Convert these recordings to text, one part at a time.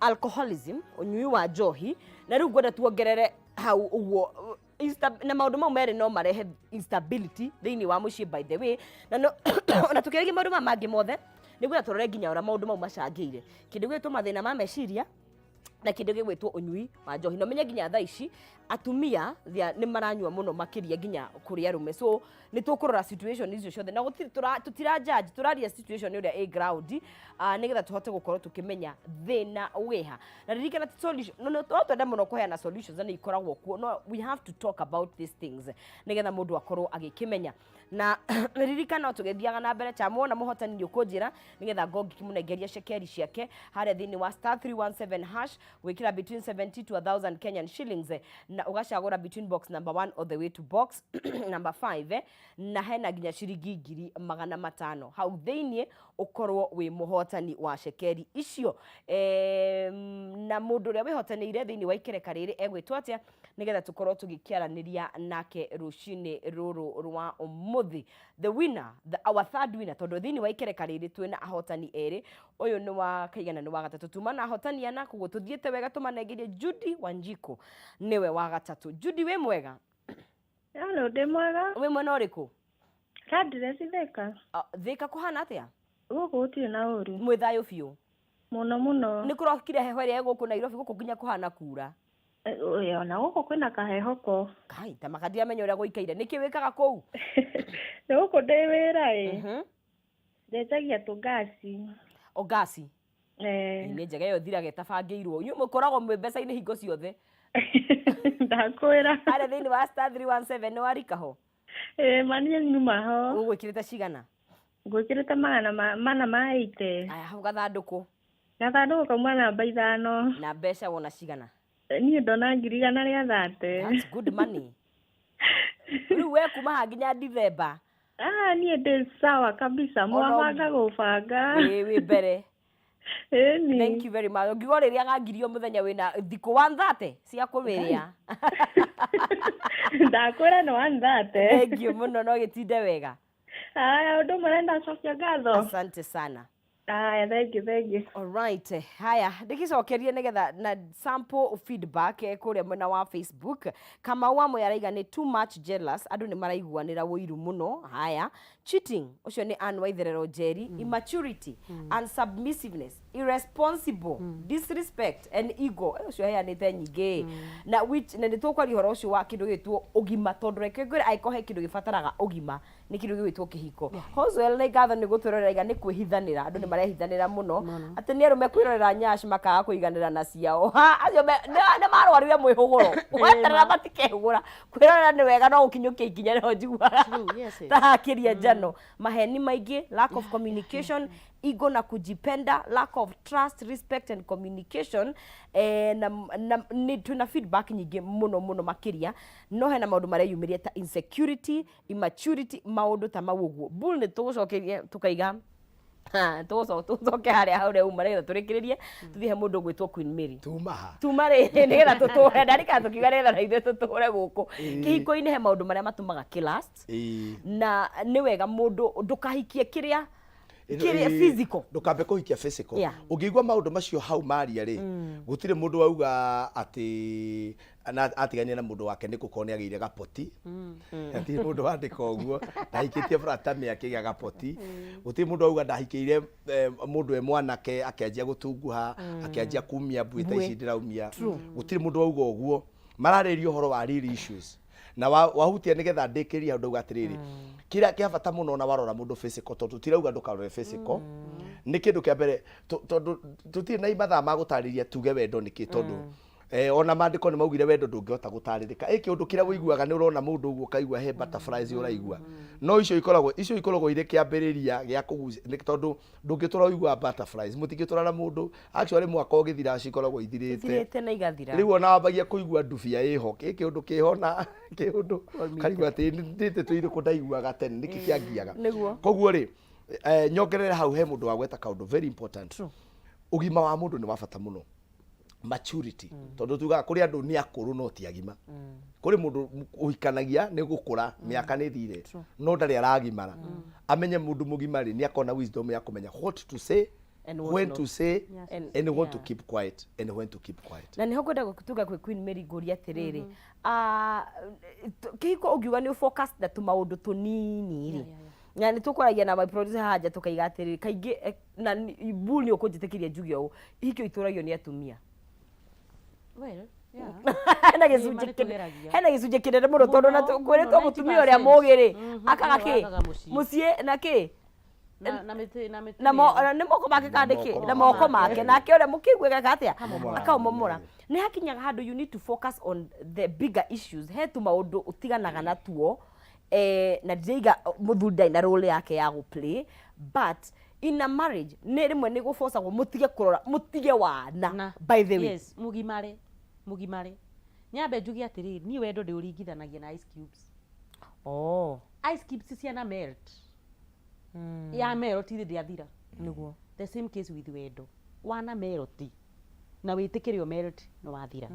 Alcoholism, ũnyui wa njohi. Na rĩu ngwenda tuongerere hau ũguo na maũndũ mau merĩ no marehe instability thĩinĩ wa mũciĩ, by the way. Na no ona tũkĩaragia maũndũ maya mangĩ mothe, nĩguo tũrore nginya ũrĩa maũndũ mau macangĩire kĩndũ gĩgwĩtwo mathĩna ma meciria na kĩndũ gĩgwĩtwo ũnyui wa njohi. Na ũmenye nginya thaa ici atumia nĩ maranyua mũno makĩria nginya kũrĩ arũme. So nĩ tũkũrora situation icio ciothe na gũtirĩ tũtira judge, tũraria situation ũrĩa ĩ ground, nĩgetha tũhote gũkorwo tũkĩmenya thĩna wĩha. Na ririkana ti solution, no no twende mũno kũheana solutions na nĩ ikoragwo kuo, no we have to talk about these things nĩgetha mũndũ akorwo agĩkĩmenya. Na ririkana, tũgĩthiaga na mbere, chamuona mũhotani nĩ ũkũnjĩra nĩgetha ngo ngĩkĩmũnengeria cekeri ciake harĩa thĩinĩ wa *317#, gwĩkĩra between 70 to 1000 Kenyan shillings, na ũgacagũra between box number 1 all the way to box number 5, na hena nginya ciringi 500,000 hau thĩinĩ, ũkorwo wĩ mũhotani wa cekeri icio. Na mũndũ ũrĩa wĩhotanĩire thĩinĩ wa ikereka rĩrĩ egwĩtwo atĩa, nĩgetha tũkorwo tũgĩkĩaranĩria nake rũcinĩ rũrũ rwa ũmũthĩ? The winner, our third winner, tondũ thĩinĩ wa ikereka rĩrĩ twĩna ahotani erĩ, ũyũ nĩ wa kaigana? Nĩ wa gatatũ. Tuma na ahotani ana, koguo tũthiĩte wega. Tũmanengerie Judy Wanjiko, nĩwe wa gatatũ. Judy, wĩ mwega? Halo, ndĩ mwega. Wĩ mwena ũrĩkũ? Landress, Thika. Ah, Thika kũhana atĩa? Gũkũ gũtirĩ na ũru. Mwĩ thayũ biũ? Mũno mũno. Nĩ kũrokire heho ĩrĩa ĩ gũkũ Nairobi? Gũkũ nginya kũhana kura. Ona gũkũ kwĩna kahehoko. Kai, ta maka ndiramenya ũrĩa gũikaire. Nĩkĩ wĩkaga kũu? Nĩ gũkũ ndĩ wĩra ĩ. Ndenjagia tũngasi. O ngasi? Eh. Nĩ njega ĩyo, thiraga ĩtabangĩirwo. Inyuĩ mũkoragwo mwĩ mbeca-inĩ hingo ciothe. Ndakwĩra. Harĩa thĩinĩ wa *317 nĩ warika ho? Ĩ, ma niĩ nyuma ho. Ũgwĩkĩrĩte cigana? Ngwĩkĩrĩte 480. Aya, hau gathandũkũ? Gathandũkũ kauma namba 5. Na mbeca wona cigana? Niĩ ndona 130,000. That's good money. Rĩu we kuma haha nginya Dithemba? Ah, niĩ ndĩ sawa kabisa. Mwabanga gũbanga. Wĩ mbere. Ĩni. Thank you very much. Ũngiuga ũrĩrĩaga 1,000 o mũthenya, wĩna thikũ 130 cia kũmĩrĩa. Ndakwĩra nĩ 130. Thank you mũno, no gĩtinde wega. Aya, ũndũ ũmwe ndacokia ngatho. Asante sana. Aya, thank you, thank you. Alright, haya, ndĩgĩcokerie nĩgetha na sample feedback, kũrĩa mwena wa Facebook. Kamau wa Mũyaraiga nĩ too much jealous, andũ nĩ maraiguanĩra ũiru mũno. Haya, cheating, ũcio nĩ Ann Waitherero Njeri, immaturity and submissiveness, irresponsible, disrespect and ego. Ũcio heanĩte nyingĩ na which na nĩ tũkwaria ũhoro ũcio wa kĩndũ gĩtwo ũgima, tondũ reke ngwĩre, angĩkorwo he kĩndũ gĩbataraga ũgima, nĩ kĩndũ gĩgwĩtwo kĩhiko. Hoswell, nĩ ngatho nĩ gũtwĩrorera. Iga nĩ kwĩhithanĩra, andũ nĩ marehithanĩra mũno, atĩ nĩ arũme kwĩrorera nyash makaga kũiganĩra na ciao. Ha, acio nĩ marwarire mwĩhũgũro, weterera matikehũgũra. Kwĩrorera nĩ wega, no gũkinyũkia ikinya nĩho njiguaga True, yes. ta hakĩria njano. Maheni maingĩ, lack of communication, ego na kujipenda, lack of trust, respect and communication. Na nĩ twĩna feedback nyingĩ mũno mũno makĩria, no hena maũndũ mareyumĩria ta insecurity, immaturity, maũndũ ta mau ũguo. Bull, nĩ tũgũcokeria tũkaiga. Ha, tũcoke harĩa harĩa uma nĩgetha tũrĩkĩrĩrie, tũthiĩ he mũndũ ũgwĩtwo Queen Mary. Tuma ha? Tuma rĩ, nĩgetha tũtũre ndarikana tũkiuga nĩgetha na ithuĩ tũtũre gũkũ kĩhiko-inĩ. He maũndũ marĩa matũmaga kĩlast, na nĩ wega mũndũ ndũkahikie kĩrĩa kĩrĩa physical. Ndũkambe kũhikia physical. Ũngĩigua maũndũ macio hau maria rĩ, gũtirĩ mũndũ wauga atĩ na atigania na mũndũ wake nĩ gũkorwo nĩ agĩire gapoti. Hatirĩ mũndũ wandĩka ũguo, ndahikĩtie brata akĩgĩa gapoti. Gũtirĩ mũndũ wauga ndahikĩire mũndũ e mwanake akĩanjia gũtunguha, akĩanjia kumia mbuĩ ta ici ndĩraumia. Gũtirĩ mũndũ wauga ũguo. Mararĩria ũhoro wa real issues na wahutia nĩgetha ndĩkĩrie hau, ndauga atĩrĩrĩ, kĩrĩa kĩa bata mũno na warora mũndũ physical, tondũ tũtirauga ndũkarore physical, nĩ kĩndũ kĩa mbere, tondũ tũtirĩ na mathaa ma gũtarĩria tuge wendo nĩ kĩ, tondũ ona maandĩko nĩ maugire wendo ndũngĩhota gũtarĩrĩka. Ĩ kĩũndũ kĩrĩa ũiguaga nĩ ũrona mũndũ ũguo ũkaigua he butterflies ũraigua, no icio ikoragwo irĩ kĩambĩrĩria gĩa kũgucia, nĩ tondũ ndũngĩtũra ũiguaga butterflies, mũtingĩtũra na mũndũ actually mwaka ũgĩthira cikoragwo ithirĩte. Ithirĩte na igathira. Rĩu ona wambagia kũigua ndubia ĩho, ĩ kĩũndũ kĩho na kĩũndũ kaigua atĩ ndĩte tũirĩ kũ ndaiguaga tene, nĩkĩ kĩangiaga? Koguo rĩ, nyongerere hau, he mũndũ wagweta kaũndũ very important. Ũgima wa mũndũ nĩ wa bata mũno, maturity, tondũ tugaga kũrĩ andũ nĩ akũrũ no ti agima. Kũrĩ mũndũ ũhikanagia nĩ gũkũra, mĩaka nĩ thire, no ndarĩ aragimara. Amenye mũndũ mũgima rĩ, nĩ akona wisdom ya kũmenya what to say And what when not. to say Yes. and when to Yeah. keep quiet and when to keep quiet. Na nĩho ngwenda gũtuga kwĩ Queen Mary ngũria atĩrĩrĩ, kĩhiko ũngiuga nĩ focus na tũmaũndũ tũnini rĩ, na nĩ tũkwaragia na my producer haja tũkaiga atĩrĩrĩ, kaingĩ na Bull nĩ ũkũnjĩtĩkĩria njuge ũũ, ihikio itũragio nĩ atumia. Well, yeah. Hena Ĩĩ, gĩcunjĩ ma nĩtũgeragia. hena gĩcunjĩ kĩnene mũno tondũ na Mũno, kwĩrĩtwo mũno, mũtumia ũrĩa 90%. mũgĩ rĩ akaga nĩwe kĩ wakaga mũciĩ. Mũciĩ na kĩ? Na mĩtĩ na mĩtĩ Na mo mĩega. nĩ moko make kana nĩ kĩ? Moko Na moko make. make. Nake ũrĩa mũkĩgu ageka atĩa? Akamomora. Akaũmomora. Nĩ hakinyaga handũ you need to focus on the bigger issues. He tũmaũndũ ũtiganaga natuo, na ndiraiga mũthuri ndarĩ na role yake ya gũ play, but in a marriage nĩ rĩmwe nĩ gũbocagwo mũtige kũrora, mũtige wana. Na By the way, yes, mũgimare mũgimare, nyambe njuge atĩrĩrĩ, niĩ wendo ndĩũringithanagia na ice cubes. Oh. Ice cubes ciana melt, ya melt thĩ ndĩathira. Nĩguo. The same case with wendo, wana melt na wĩtĩkĩre o melt nĩ wathira.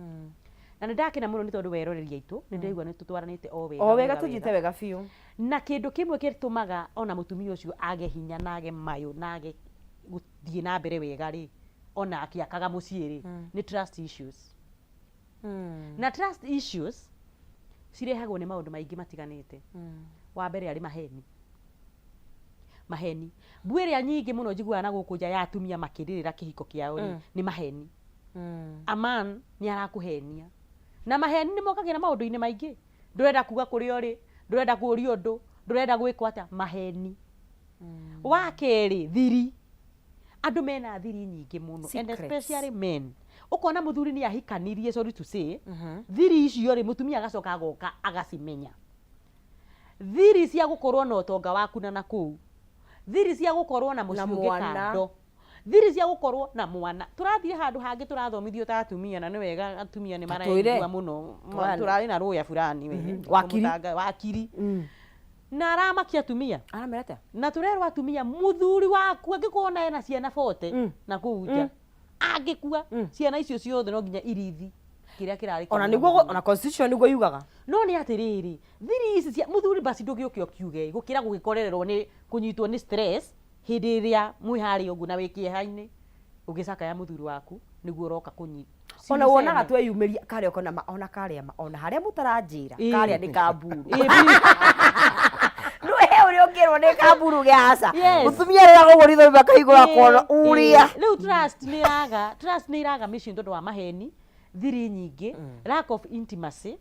Na nĩ ndakena mũno nĩ tondũ weroreri aitũ nĩ ndĩraigua nĩ tũtwaranĩte o wega. O wega, tũthiĩte wega biũ. Na kĩndũ kĩmwe gĩtũmaga ona mũtumia ũcio age hinya na age mayũ na age gũthiĩ na mbere wega rĩ, ona akĩakaga mũciĩ rĩ, nĩ trust issues. Na trust issues cirehagwo nĩ maũndũ maingĩ matiganĩte. Wa mbere arĩ maheni. Maheni, mbu ĩrĩa nyingĩ mũno njiguaga na gũkũ nja ya atumia makĩrĩrĩra kĩhiko kĩao rĩ, nĩ maheni. A man nĩ arakũhenia, na maheni nĩ mokagĩra maũndũ-inĩ maingĩ. Ndũrenda kuga kũrĩa ũrĩ, ndũrenda kũũria ũndũ, ndũrenda gwĩkwo atĩa, maheni. Wa kerĩ, thiri. Andũ mena thiri nyingĩ mũno, and Secrets. especially men. Ũkona mũthuri nĩ ahikanirie, sorry to say, thiri icio rĩ, mũtumia agacoka agoka agacimenya, thiri cia gũkorwo na ũtonga waku na nakũu, thiri cia gũkorwo na mũciĩ ũngĩ Mwana. kando, thiri cia gũkorwo na mwana. Tũrathiĩ handũ hangĩ tũrathomithio ta atumia, na nĩ wega atumia nĩ Twĩre. maraigua mũno. Twana. Tũrarĩ na rũya fulani we Wakiri. Wakiri na aramakia atumia. Aramera atĩa? Na tũrerwo atumia, mũthuri waku angĩkorwo na ena ciana 40 na kũu nja, angĩkua, ciana icio ciothe no nginya irithi kĩrĩa kĩrarĩ Ona kĩa nĩguo mũthuri. ona constitution nĩguo yugaga. No nĩ atĩrĩrĩ, thiri ici cia mũthuri basi ndũgĩũke ũkiuge, gũkĩra gũgĩkorererwo nĩ kũnyitwo nĩ stress hĩndĩ ĩrĩa mwĩ harĩa ũguo na wĩ kĩeha-inĩ ũgĩcakaya mũthuri waku nĩguo ũroka kũnyita. Ona wonaga tweyumĩria karĩa, ũkona ma ona karĩa ma ona harĩa mũtaranjĩra. Karĩa nĩ kamburu. No he ũrĩa ũngĩrwo nĩ kamburu gĩa aca. Mũtumia rĩrĩa ũguo ritho makaigũra kuona ũrĩa. Rĩu trust nĩ iraga, trust nĩ iraga mĩciĩ tondũ wa maheni, thiri nyingĩ, lack of intimacy.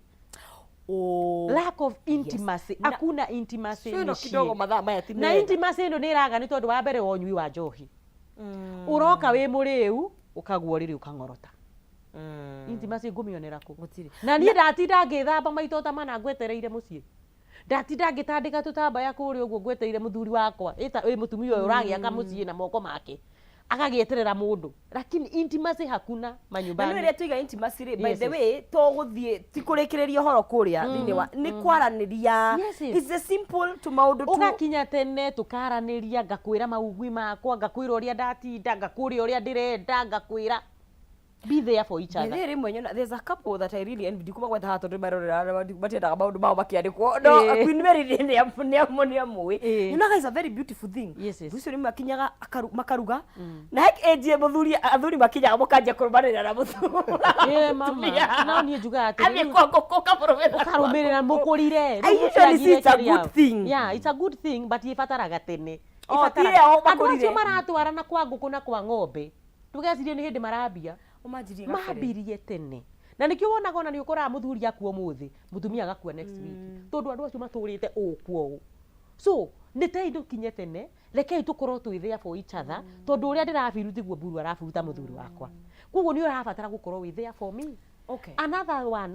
Oh. Lack of intimacy. Hakuna intimacy Ĩno mĩciĩ. kidogo mathaa maya ti Na mega. intimacy ĩno nĩ ĩraga nĩ tondũ wa mbere wa ũnyui wa njohi. Ũroka wĩ mũrĩu, ũkagua ũrĩrĩ, ũkang'orota. Intimacy ngũmĩonera kũ? Gũtirĩ. Na niĩ ndatinda ngĩthamba maito ta mana ngwetereire mũciĩ, ndatinda ngĩtandĩka tũtambaya kũrĩa ũguo ngwetereire mũthuri wakwa. Ĩta ĩ mũtumia ũyũ ũragĩaka mũciĩ na moko make, agagĩeterera mũndũ, lakini intimacy hakuna Na nĩ manyumbani. ĩrĩa tuiga intimacy rĩ, by Yes, the yes. way, to gũthiĩ ti kũrĩkĩrĩria ũhoro kũrĩa thĩinĩ wa nĩ kwaranĩria. Yes. It's a simple tu maũndũ tu. Ũgakinya tene, tũkaranĩria, ngakwĩra maugui makwa, ngakwĩra ũrĩa ndatinda, ngakwĩra ũrĩa ndĩrenda, ngakwĩra, be there for each other. Rĩrĩ rĩmwe nyona there's a couple that I really envy, ndikũmagweta haha tondũ marorera matiendaga maũndũ mao makĩandĩkwo, no Queen Mary nĩ amũĩ. Nyonaga is a very beautiful thing. Yes. Ũcio rĩmwe akinyaga makaruga na he age mũthuri, athuri makinyaga mũkanjia kũrũmanĩrĩra na mũthuri. Ĩ, mama, no niĩ njugaga atĩrĩ, Athiĩ kwa ngũkũ ũkamũrũmĩrĩra kwa ũkarũmĩrĩra ngũkũ. mũkũrire. I usually see it's a good thing. Yeah, it's a good thing, but ĩbataraga tene. Oh, Ĩbataraga- ti ĩyo andũ makũrire. acio maratwarana kwa ngũkũ na kwa ng'ombe, ndũgecirie nĩ hĩndĩ marambia. Ũmanjirie gabere. Mambirie tene, na nĩkĩo wonaga ona nĩ ũkoraga mũthuri akua ũmũthĩ, mũtumia agakua next week, tondũ andũ acio matũrĩte ũũ kwa ũũ. So nĩ tei tũkinye tene, rekei tũkorwo twĩ there for each other, tondũ ũrĩa ndĩrabiru tiguo mburu araburuta mũthuri wakwa, koguo nĩ ũrabatara gũkorwo wĩ there for me. Another one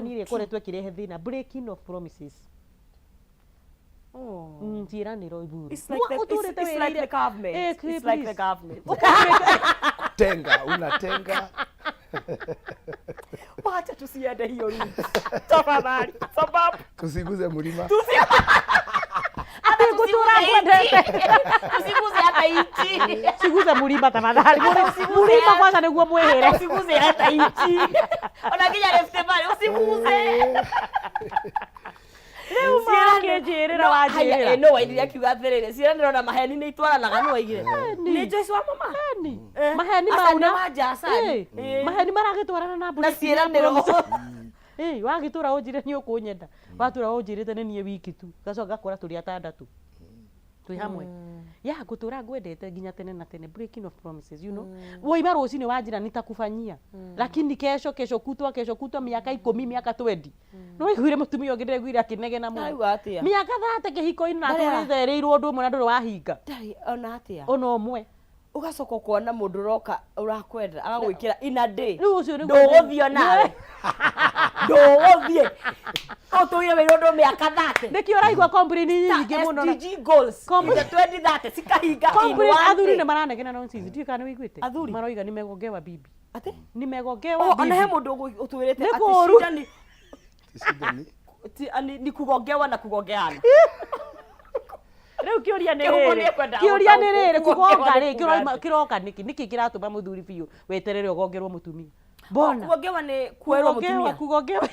ĩrĩa ĩkoretwo ĩkĩrehe thĩna, breaking of promises. Oh. Ciĩranĩro iburu. It's like the, it's like the government. It's like the government. Tenga unatenga. Wacha tusiende hiyo route. Tafadhali. Sababu Tusiguze mlima. hata ngũtũra ngwendete. Tusiguze hata inchi. Siguze mũrima tafadhali. Mũrima kwanza nĩguo mwĩhĩre. Usiguze hata inchi. Ona nginya Rift Valley usiguze. Rĩu makĩnjĩrĩra wanjĩrĩra. No wainire akiuga atĩrĩrĩ, ciĩranĩro na maheni nĩ itwaranaga, nĩ waigire nĩ Joyce wa mama. Eni. Eh, Maheni aca mau nĩ na wanja, acani. Ĩ, Ĩ. maheni maragĩtwarana na na mbũri ciĩranĩro. Ĩ, wagĩtũra ũnjĩre nĩ ũkũnyenda, watũra ũnjĩrĩte nĩ niĩ wiki tu, ngacoka ngakora tũrĩ atandatũ twĩ hamwe ya ngũtũra ngwendete nginya tene na tene. Breaking of promises. Woima rũcinĩ wanjĩra nitakufanyia, lakini kesho, kesho kutwa, kesho kutwa, mĩaka 10, mĩaka 20. No waiguire mũtumia ũngĩ ndĩraiguire akĩnegena mũno. Araigua atĩa? Mĩaka 30 kĩhiko-inĩ na Ndarĩ atũrĩte erĩirwo ũndũ ũmwe na ndũrĩ wahinga Ndarĩ ona atĩa. Ona ũmwe. Ũgacoka ũkona mũndũ ũroka ũrakwenda agagwĩkĩra in a day. Rĩu ũcio nĩguo- Ndũgũthiĩ onawe, ndũgũthiĩ ũtũire wĩra ũndũ mĩaka 30. Nĩkĩo ũraigua complain nyingĩ mũno na- SDG goals in the 2030 cikahinga in Complain one athuri day. nĩ maranegena nonsense, ndiũĩ kana nĩ wĩiguĩte. Athuri? Maroiga nĩ megongewa bibi. Atĩ? Nĩ megongewa Oh, ona he bibi. mũndũ ũtwĩrĩte Nĩ atĩ kũũru. shida ni Shida ni ni kugongewa na kugongeana. Rĩu kĩũria nĩ Kĩhumo rĩrĩ, nĩekwenda kĩũria nĩ gũtaũkwo rĩrĩ, kugongewa kũgonga nĩ rĩ, kuga atĩa? kĩroka nĩkĩ? Nĩkĩ kĩratũma mũthuri biũ weterere ũgongerwo mũtumia mbona? Kugongewa nĩ kuoerwo mũtumia. Kugongewa.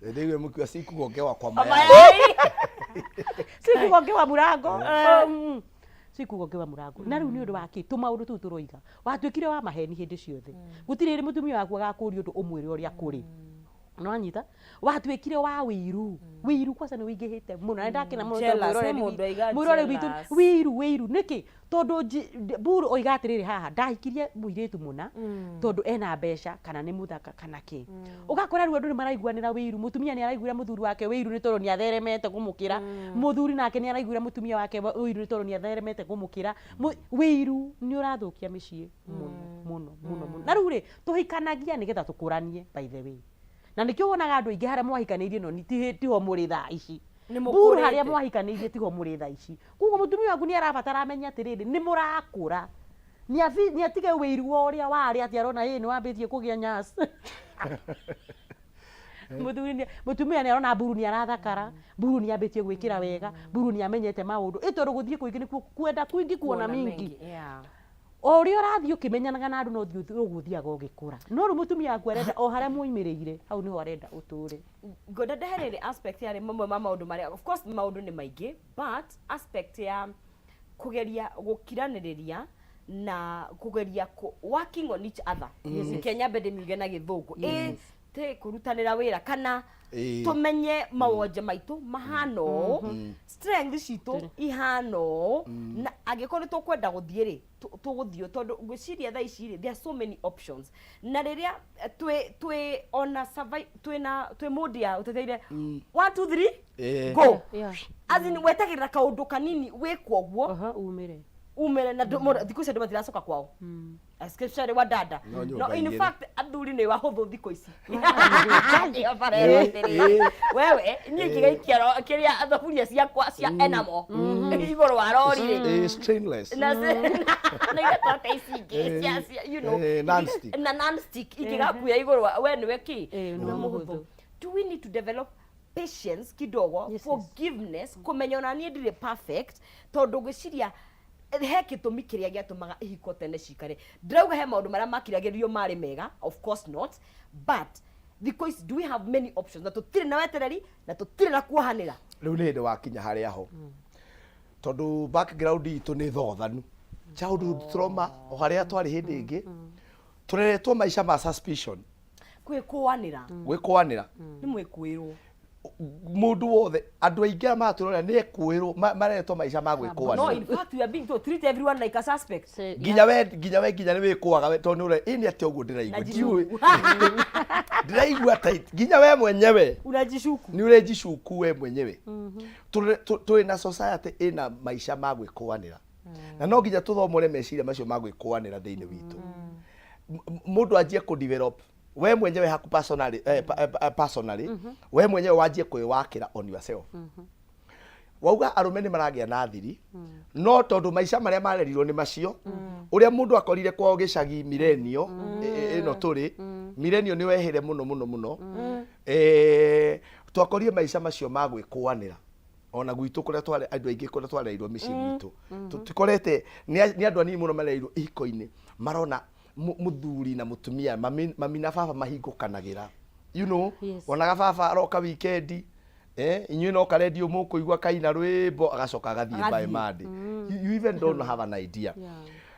Ndĩgue mũkiuga si kugongewa kwa mayai. Mayai. Si kugongewa mũrango. Si kugongewa mũrango. Na rĩu nĩ ũndũ wa kĩ tũmaũndũ tũu tũroiga watuĩkire wa maheni hĩndĩ ciothe, gũtirĩ hĩndĩ mũtumia waku agakũria ũndũ ũmwĩre ũrĩa kũrĩ. Nĩwanyita? Watuĩkire wa wĩiru. Wĩiru kwanza nĩ wĩingĩhĩte mũno na nĩndakena mũno tondũ Jealous, mwĩroreri he mũndũ aiga mwĩroreri witũ. jealous. Wĩiru, wĩiru nĩkĩ? Tondũ Mburu oiga atĩrĩrĩ, haha ndahikirie mũirĩtu mũna tondũ ena mbeca kana nĩ mũthaka kana kĩ. Ũgakora rĩu andũ nĩ maraiguanĩra wĩiru. Mũtumia nĩ araiguĩra mũthuri wake wĩiru nĩ tondũ nĩ atheremete kũmũkĩra. Mũthuri nake nĩ araiguĩra mũtumia wake wĩiru nĩ tondũ nĩ atheremete kũmũkĩra. Wĩiru nĩ ũrathũkia mĩciĩ mũno mũno mũno mũno. Na rĩu rĩ, tũhikanagia nĩgetha tũkũranie, by the way, na nĩkĩo wonaga andũ aingĩ harĩa mwahikanĩirie no tiho mũrĩ thaa ici. Nĩ Mburu, harĩa mũkũrĩte. mwahikanĩirie tiho mũrĩ thaa ici. Koguo mũtumia waku nĩ arabatara amenye atĩrĩrĩ, nĩ mũrakũra, nĩ atige wĩiru wa ũrĩa warĩ atĩ arona ĩ nĩ wambĩtie kũgĩa nyas. Mũthuri mũtumia nĩ arona Mburu nĩ arathakara, Mburu nĩ ambĩtie gwĩkĩra wega, Mburu nĩ amenyete maũndũ ĩ tondũ gũthiĩ kũingĩ nĩkuo kwenda kwingĩ kuona mingi. O ũrĩa ũrathiĩ ũkĩmenyanaga na andũ no thiĩ ũgũthiaga ũgĩkũra, no rĩu mũtumia waku arenda o harĩa mwoimĩrĩire hau nĩho arenda ũtũre. Ngwenda ndehe rĩrĩ aspect yarĩ mamwe ma maũndũ marĩa, of course maũndũ nĩ maingĩ, but aspect ya kũgeria gũkiranĩrĩria na kũgeria working on each other. Reke nyambe ndĩmiuge na Gĩthũngũ, ĩ tĩ kũrutanĩra wĩra kana tũmenye mawonje maitũ mahana ũũ, strength citũ ihana ũũ, na angĩkorwo nĩ tũkwenda gũthiĩ rĩ, tũgũthiĩ, tondũ ngwĩciria thaa ici rĩ, there are so many options. Na rĩrĩa twĩ ona survive, twĩ na twĩ mood ya ũteteire 1 2 3 go, as in wetagĩrĩra kaũndũ kanini wĩkwo ũguo Oho, umĩre. Umĩre na thikũ ici andũ matiracoka kwao, especially wa dada. No nyũmba No, in igĩrĩ. fact athuri nĩ wahũthũ thikũ ici. Nĩo barerwo atĩrĩrĩ, wewe niĩ ingĩgaikia kĩrĩa thaburia ciakwa cia enamo igũrũ wa rori rĩ, Stainless. Na igatwata ici ingĩ cia Non-stick. Na non-stick ingĩgakuya igũrũ we nĩwe kĩ? Nĩwe nĩwe mũhũthũ. Mũhũthũ. Do we need to develop patience kidogo? Forgiveness, kũmenya ona niĩ ndirĩ perfect, tondũ ngwĩciria he gĩtũmi kĩrĩa gĩatũmaga ihiko tene cikare. Ndĩrauga he maũndũ marĩa makiragĩrĩrio marĩ mega, of course not, but thikũ ici do we have many options na tũtirĩ na wetereri na tũtirĩ na kuohanĩra? Rĩu nĩ hĩndĩ wakinya harĩa ho, tondũ background itũ nĩ thothanu, childhood trauma, o harĩa twarĩ hĩndĩ ĩngĩ tũreretwo maica ma suspicion. Kwĩkũanĩra. Gwĩkũanĩra. Nĩ mwĩkũĩrwo. Mũndũ wothe, andũ aingĩ arĩa maratũrora nĩ ekũĩrwo, mareretwo maica ma No. gwĩkũanĩra. In fact we are being told treat everyone like a suspect. Nginya we nginya nĩ wĩkũaga we, tondũ nĩ ũre ĩ nĩ atĩa ũguo ndĩraigua. Na Ndiũĩ ndĩraigua tight, nginya we mwenyewe Unajishuku. Nĩ ũrejishuku we mwenyewe. Tũrĩ na society ĩna maica ma gwĩkũanĩra na no nginya tũthomore meciria macio ma gwĩkũanĩra thĩinĩ witũ. Mũndũ anjie kũ develop we mwenyewe haku personally, personally we mwenyewe wanjie kwĩwakĩra on yourself. Wauga arũme nĩ maragĩa na thiri, no tondũ maica marĩa marerirwo nĩ macio ũrĩa mũndũ akorire kwao gĩcagi, milenio ĩno tũrĩ milenio nĩ wehĩre mũno mũno mũno. Twakorire maica macio ma gwĩkũanĩra ona gwitũ kũrĩa twarĩ andũ aingĩ, kũrĩa twarerirwo mĩciĩ gwitũ tũtikorete nĩ andũ anini mũno marerirwo ihiko-inĩ marona mũthuri na mũtumia, mami na baba mahingũkanagĩra. Wonaga baba aroka weekend, inyuĩ no karendio mũkũigua kaina rwĩmbo, agacoka agathiĩ by Agathiĩ. Monday. You even don't have an idea.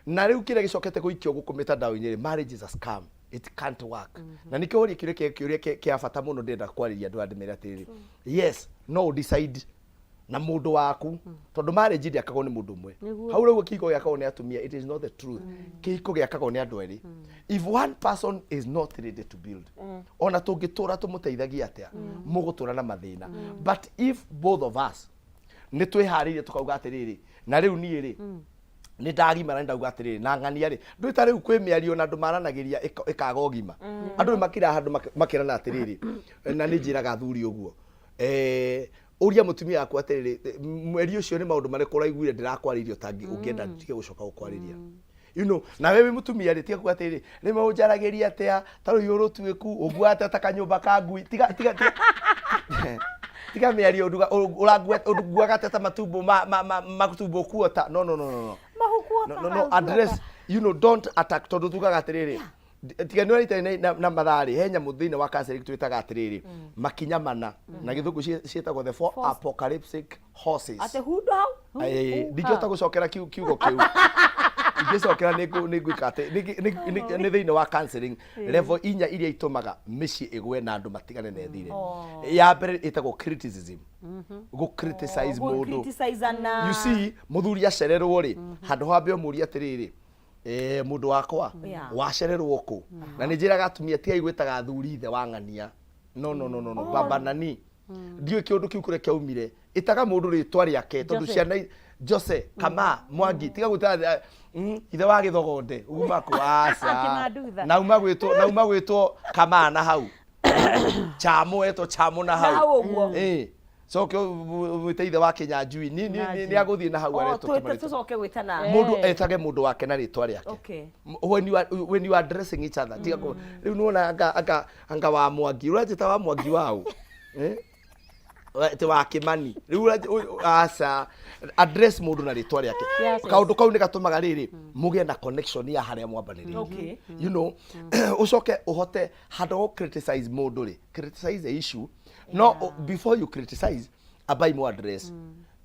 Na rĩu kĩrĩa gĩcokete gũikio gũkũ mĩtandao-inĩ rĩ, marriage is a scam, it can't work. Na nĩkĩo ũria kĩũria kĩa bata mũno ndĩrenda kwarĩria andũ aya, ndĩmere atĩrĩrĩ, yes, no decide na mũndũ waku, tondũ marriage ndĩakagwo nĩ mũndũ ũmwe. Hau rĩu kĩhiko gĩakagwo nĩ atumia, it is not the truth. Kĩhiko gĩakagwo nĩ andũ erĩ. If one person is not ready to build, ona tũngĩtũra tũmũteithagia atĩa, mũgũtũra na mathĩna. But if both of us nĩ twĩharĩirie, tũkauga atĩrĩrĩ, na rĩu niĩ rĩ, nĩ ndagimara, nĩ ndauga atĩrĩrĩ, na ng'ania rĩ, ndũĩ ta rĩu kwĩ mĩario na andũ maranagĩria ĩkaga ũgima. Andũ nĩ makira handũ makĩrana atĩrĩrĩ, na nĩ njĩraga athuri ũguo, ũria mũtumia waku atĩrĩrĩ, mweri ũcio nĩ maũndũ marĩkũ ũraiguire ndĩrakwarĩirie ũtangĩ ũngĩenda ndige gũcoka gũkwarĩria? Nawe wĩ mũtumia rĩ, tiga kuga atĩrĩrĩ, rĩmwe ũnjaragĩria atĩa ta rũhiũ rũtuĩku, ũnguaga atĩa ta kanyũmba ka ngui. Tiga, tiga, tiga, tiga mĩario ũnguaga atĩa ta matumbo ma matumbo kuota. No, no, no, no, no. Mahukuota. No, no, address, don't attack, tondũ tugaga atĩrĩrĩ, tiga nĩ ũraita na matharĩ he nyamũ thĩinĩ wa counseling twĩtaga atĩrĩrĩ, makinya mana, na gĩthũngũ ciĩtagwo the four apocalyptic horses. Atĩ hundo hau. Ndingĩhota gũcokera kiugo kĩu, ingĩcokera nĩ ngwĩka atĩ nĩ thĩinĩ wa counseling level inya iria itũmaga mĩciĩ ĩgwe na andũ matigane na ĩthire. Ya mbere ĩtagwo criticism, gũ criticize mũndũ. Criticize-ana. You see, mũthuri acererwo rĩ, handũ hambe ũmũrie atĩrĩrĩ, mũndũ wakwa, wacererwo kũ? Na nĩ njĩraga atumia, tigai gwĩtaga athuri ithe wa ng'ania. No, no, no, no, no, baba nani, ndiũĩ kĩũndũ kĩu kũrĩa kĩaumire. Ĩtaga mũndũ rĩtwa rĩake, tondũ ciana Jose kama Mwangi, tiga gwĩta ithe wa gĩthogonde uma kũ, aca. Kĩmandutha. Na uma gwĩtwo kama na hau chamo, etwo chamo na Na hau. Hau ũguo. Coke wĩte ithe wa Kĩnyanjui nĩ agũthiĩ na hau aretwo tũmarĩtwa. Tũcoke gwĩtana. Mũndũ etage mũndũ wake na rĩtwa rĩake. When you are addressing each other, tiga rĩu nĩwona anga wa Mwangi, ũranjĩta wa Mwangi waũ? Eh? Ti wa Kĩmani rĩu aca, address mũndũ na rĩtwa rĩake. Kaũndũ kau nĩ gatũmaga rĩrĩ mũgĩe na connection ya harĩa mwambanĩrĩirie. Ũcoke ũhote handũ ha criticize mũndũ rĩ, criticize the issue, no before you criticize, ambai mu address.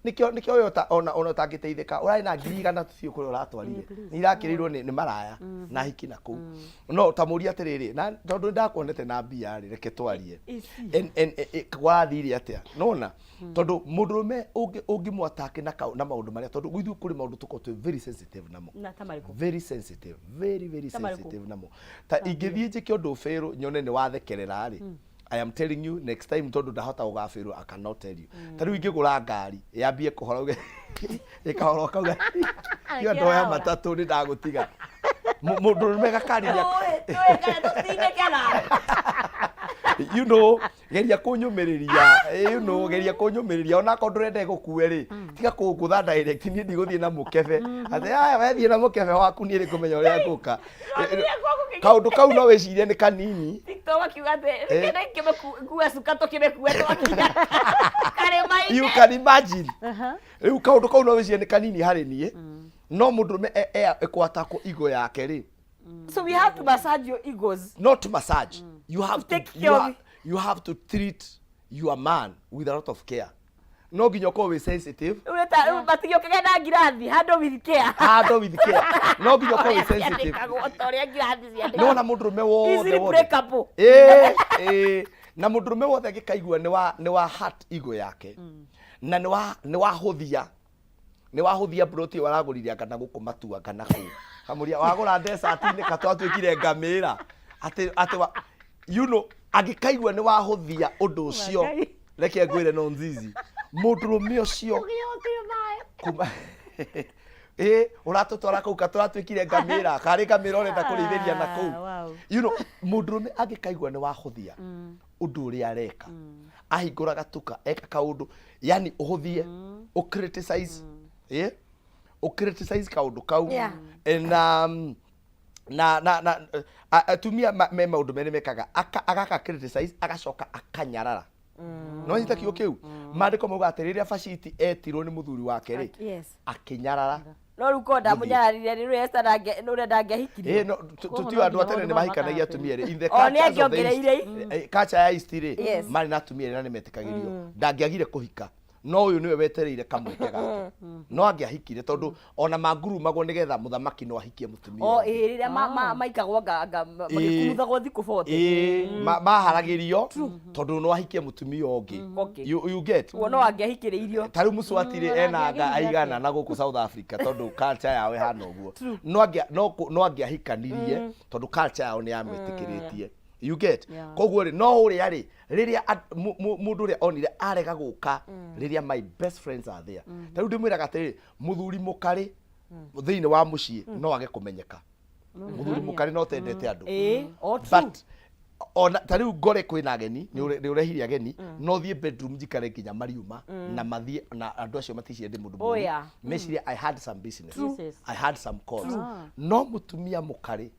Nĩkĩo we ona ũtangĩteithĩka, ũrarĩ na 100,000 biũ kũrĩa ũratwarire, nĩ irakĩrĩirwo nĩ maraya na hiki na kũu, no ta mũria atĩrĩrĩ, na tondũ nĩ ndakuonete na mbia rĩ, reke twarie. Gwarathire atĩa? Nona tondũ mũndũrũme ũngĩmwatake na maũndũ marĩa, tondũ ithuĩ kũrĩ maũndũ tũkoragwo twĩ very sensitive namo. Na ta marĩkũ? Very sensitive, very, very Ta marĩkũ? sensitive namo. Ta ingĩthiĩ njĩke ũndũ bĩrũ, nyone nĩ wathekerera rĩ, I am telling you, next time, tondũ ndahota gũgabĩrwo, I cannot tell you. Ta rĩu ingĩgũra ngari yambie kũhora, uge ĩkahora, ũkauga iyo ndoya matatũ nĩ ndagũtiga. Mũndũrũme gakari nĩ Tũĩ kana tũtindĩke nawe. Geria kũnyũmĩrĩria, geria kũnyũmĩrĩria, onakorwo ndũrenda ĩgũkue rĩ, tiga kũngũtha direct. Niĩ ndigũthiĩ na mũkebe atĩ aya wethiĩ na mũkebe waku, niĩ nĩngũmenya ũrĩa ngũka. Kaũndũ kau no wĩcirie nĩ kanini. TikTok akiuga atĩ reke kĩmĩkue cuka, tũkĩmĩkue twakinya karĩma-inĩ. You can imagine. Rĩu kaũndũ kau no wĩcirie nĩ kanini harĩ niĩ, no mũndũrũme ĩkwatakwo igo yake rĩ. So we have to massage your egos. Not massage, you have to, Take you, care of you have to treat your man with a lot of care. No nginya ũkorwo wĩ sensitive. Rĩu rĩu matigĩũkage na ngirathi, handle with care. Handle with care. No nginya ũkorwo wĩ sensitive. Ciandĩkagwo ta ũrĩa ngirathi ciandĩkagwo. Nĩwona mũndũrũme wothe Easily wothe breakable. Ĩĩ, na mũndũrũme wothe angĩkaigua nĩ wa hurt ego yake na nĩ wahũthia broti ĩyo aragũrire, anga na gũkũ matua kana kũu kamũria wagũra desert-inĩ katwatuĩkire ngamĩra, atĩ wa angĩkaigua nĩ wahũthia ũndũ ũcio. Ngai. Reke ngwĩre, no nzizi mũndũrũme ũcio kuma ĩ ũratũtwara kũu katũratuĩkire ngamĩra, karĩ ngamĩra ũrenda kũrĩithĩria na kũu. Mũndũrũme angĩkaigua nĩ wahũthia ũndũ ũrĩa areka, ahingũra gatuka eka kaũndũ, yani ũhũthie, ũ criticize, ũ criticize kaũndũ kau. Na na atumia me maũndũ merĩ mekaga. Agaka criticize, agacoka akanyarara. No nyita kiugo kĩu, maandĩko mauga atĩ rĩrĩa Baciti etirwo nĩ mũthuri wake rĩ, akĩnyarara. No rĩu korwo ndamũnyararire rĩ, rĩu Esther ũrĩa ndangĩahikirio. Eh, no, Koguo tũtiũĩ no andũ a nginya tene nĩ maũndũ mahikanagia maka atumia erĩ. In the O, nĩ cultures of the East, angĩongereire. culture ya East rĩ, Yes. marĩ na atumia erĩ na nĩ metĩkagĩrio. Ndangĩagire kũhika, no ũyũ nĩwe wetereire kamweke gake. No angĩahikire, tondũ ona mangurumagwo nĩgetha mũthamaki no ahikie mũtumia O ũngĩ. ĩ rĩrĩa maikagwo anga magĩkumuthagwo thikũ 40. Ĩĩ, maharagĩrio tondũ no ahikie mũtumia ũngĩ. You get? Guo no angĩahikĩrĩirio. Ta rĩu Mũswati rĩ, ena anga aigana na gũkũ South Africa, tondũ culture yao ĩhana ũguo. No angĩahikanirie tondũ culture yao nĩ yamwĩtĩkĩrĩtie, you get? Koguo rĩ, no ũrĩa rĩ, rĩrĩa mũndũ ũrĩa onire arega gũka rĩrĩa my best friends are there. Ta rĩu ndĩmwĩraga atĩrĩrĩ, mũthuri mũkarĩ thĩinĩ wa mũciĩ no age kũmenyeka. Mũthuri mũkarĩ no tendete andũ. Ĩĩ, o true. But ona ta rĩu ngore kwĩna ageni, nĩ ũrehire ageni, no thiĩ bedroom njikare nginya mariuma na mathiĩ, na andũ acio maticirie ndĩ mũndũ Oh, mũũru. Mecirie I had some business. I had some calls. No mũtumia mũkarĩ,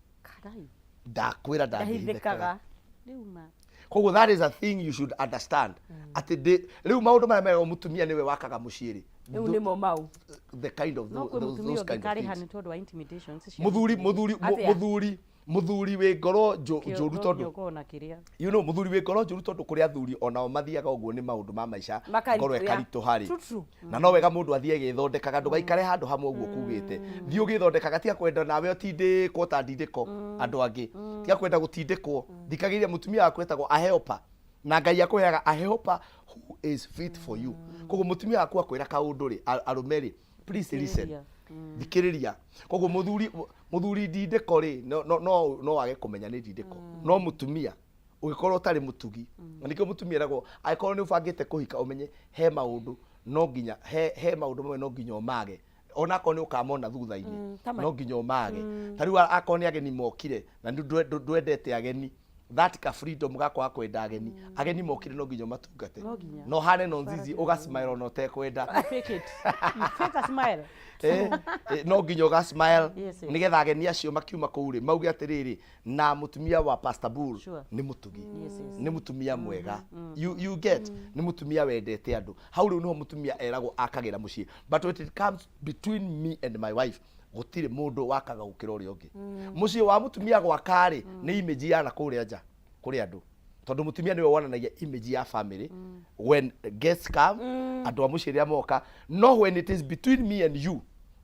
Ngai, ndakwĩra, ndangĩhithĩkaga. Ndahithĩkaga. Rĩu ma. Koguo that is a thing you should understand, atĩ rĩu maũndũ marĩa meragwo mũtumia nĩwe wakaga mũciĩ rĩ, Rĩu nĩmo mau. The kind of No kwĩ mũtumia those kind of ũngĩkarĩha things. nĩ tondũ wa intimidations cia Mũthuri Atĩa? Mũthuri wĩ ngoro njũru no tondũ nginya ũkorwo na kĩrĩa. Mũthuri wĩ ngoro njũru, tondũ kũrĩ athuri onao mathiaga ũguo nĩ maũndũ ma maica, ngoro ĩkaritũha rĩ. True, true. Na no wega mũndũ athiĩ agĩthondekaga, ndũgaikare handũ hamwe ũguo kugĩte. Thiĩ ũgĩthondekaga, tiga kwenda nawe ũtindĩkwo ta ndindĩko andũ angĩ, tiga kwenda gũtindĩkwo. Thikagĩrĩria mũtumia waku, etagwo a helper, na Ngai akũheaga a helper who is fit for you. Koguo mũtumia waku akwĩra kaũndũ rĩ, arũme rĩ, please listen. Thikĩrĩria. Thikĩrĩria. Koguo mũthuri ndindĩko rĩ, no wage kũmenya nĩ ndindĩko, no mũtumia ũgĩkorwo ũtarĩ mũtugi, na nĩkĩo mũtumia eragwo, angĩkorwo nĩ ũbangĩte kũhika, ũmenye he maũndũ no nginya he maũndũ mamwe no nginya ũmage, ona akorwo nĩ ũkamona thutha-inĩ. No nginya ũmage. Ta rĩu akorwo nĩ ageni mokire na nĩ ndwendete ageni, that ka freedom gakwa kwenda ageni, ageni mokire no nginya ũmatungate. No nginya. No hane no nzizi ũgasmile ona ũtekwenda. You fake it. You fake a smile. No nginya ũga smile nĩgetha ageni acio makiuma kũu rĩ, mauge atĩrĩrĩ, na mũtumia wa Pastor Bull nĩ mũtugi, nĩ mũtumia mwega, you get? Nĩ mũtumia wendete andũ. Hau rĩu nĩho mũtumia eragwo akagĩra mũciĩ. But when it comes between me and my wife, gũtirĩ mũndũ wakaga gũkĩra ũrĩa ũngĩ. Mũciĩ wa mũtumia gwaka rĩ, nĩ image ya na kũrĩa nja kũrĩ andũ, tondũ mũtumia nĩwe wonanagia image ya family when guests come, andũ a mũciĩ rĩrĩa moka. No when it is between me and you,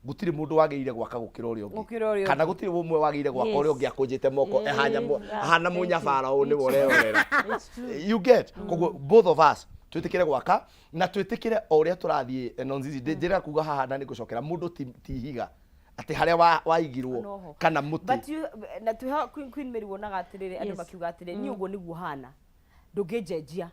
gũtirĩ mũndũ wagĩrĩire gwaka gũkĩra ũrĩa ũngĩ. Gũkĩra ũrĩa. Kana gũtirĩ ũmwe wagĩrĩire gwaka ũrĩa ũngĩ akũnjĩte moko, ehanya ahana Thank you. mũnyabara ũũ nĩwe It's ũrerorera. It's true. You get? Koguo both of us twĩtĩkĩre gwaka na twĩtĩkĩre o ũrĩa tũrathiĩ. Nonzizi, njĩra kuga haha na nĩ ngũcokera mũndũ ti ihiga atĩ harĩa waigirwo Noho. kana mũtĩ. But you na twĩha Queen Mary, wonaga atĩrĩrĩ, andũ makiuga atĩrĩ, niĩ ũguo nĩguo hana, ndũngĩnjenjia,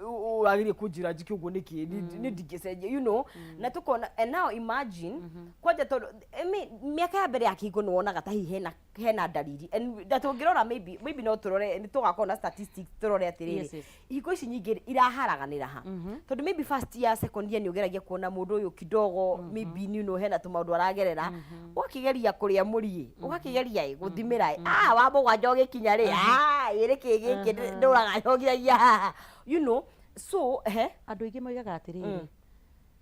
ũragĩrie kũnjĩra njike ũguo nĩkĩ? Nĩ ndingĩcenjia, na tũkona. And now imagine kwanja, tondũ I mean, mĩaka ya mbere ya kĩhiko nĩ wonaga ta hihi hena ndariri. And na tũngĩrora, maybe no tũrore, nĩ tũgakorwo na statistics tũrore atĩrĩrĩ, ihiko ici nyingĩ iraharaganĩra ha, tondũ maybe first year, second year nĩ ũgeragia kuona mũndũ ũyũ kidogo, maybe hena tũmaũndũ aragerera, ũgakĩgeria kũrĩa mũriĩ, ũgakĩgeria ĩ gũthimĩra ĩ wa mũgwanja ũgĩkinya rĩ, ĩrĩ kĩ gĩkĩ ndũraga nyongiragia haha, so he Andũ aingĩ moigaga atĩrĩrĩ,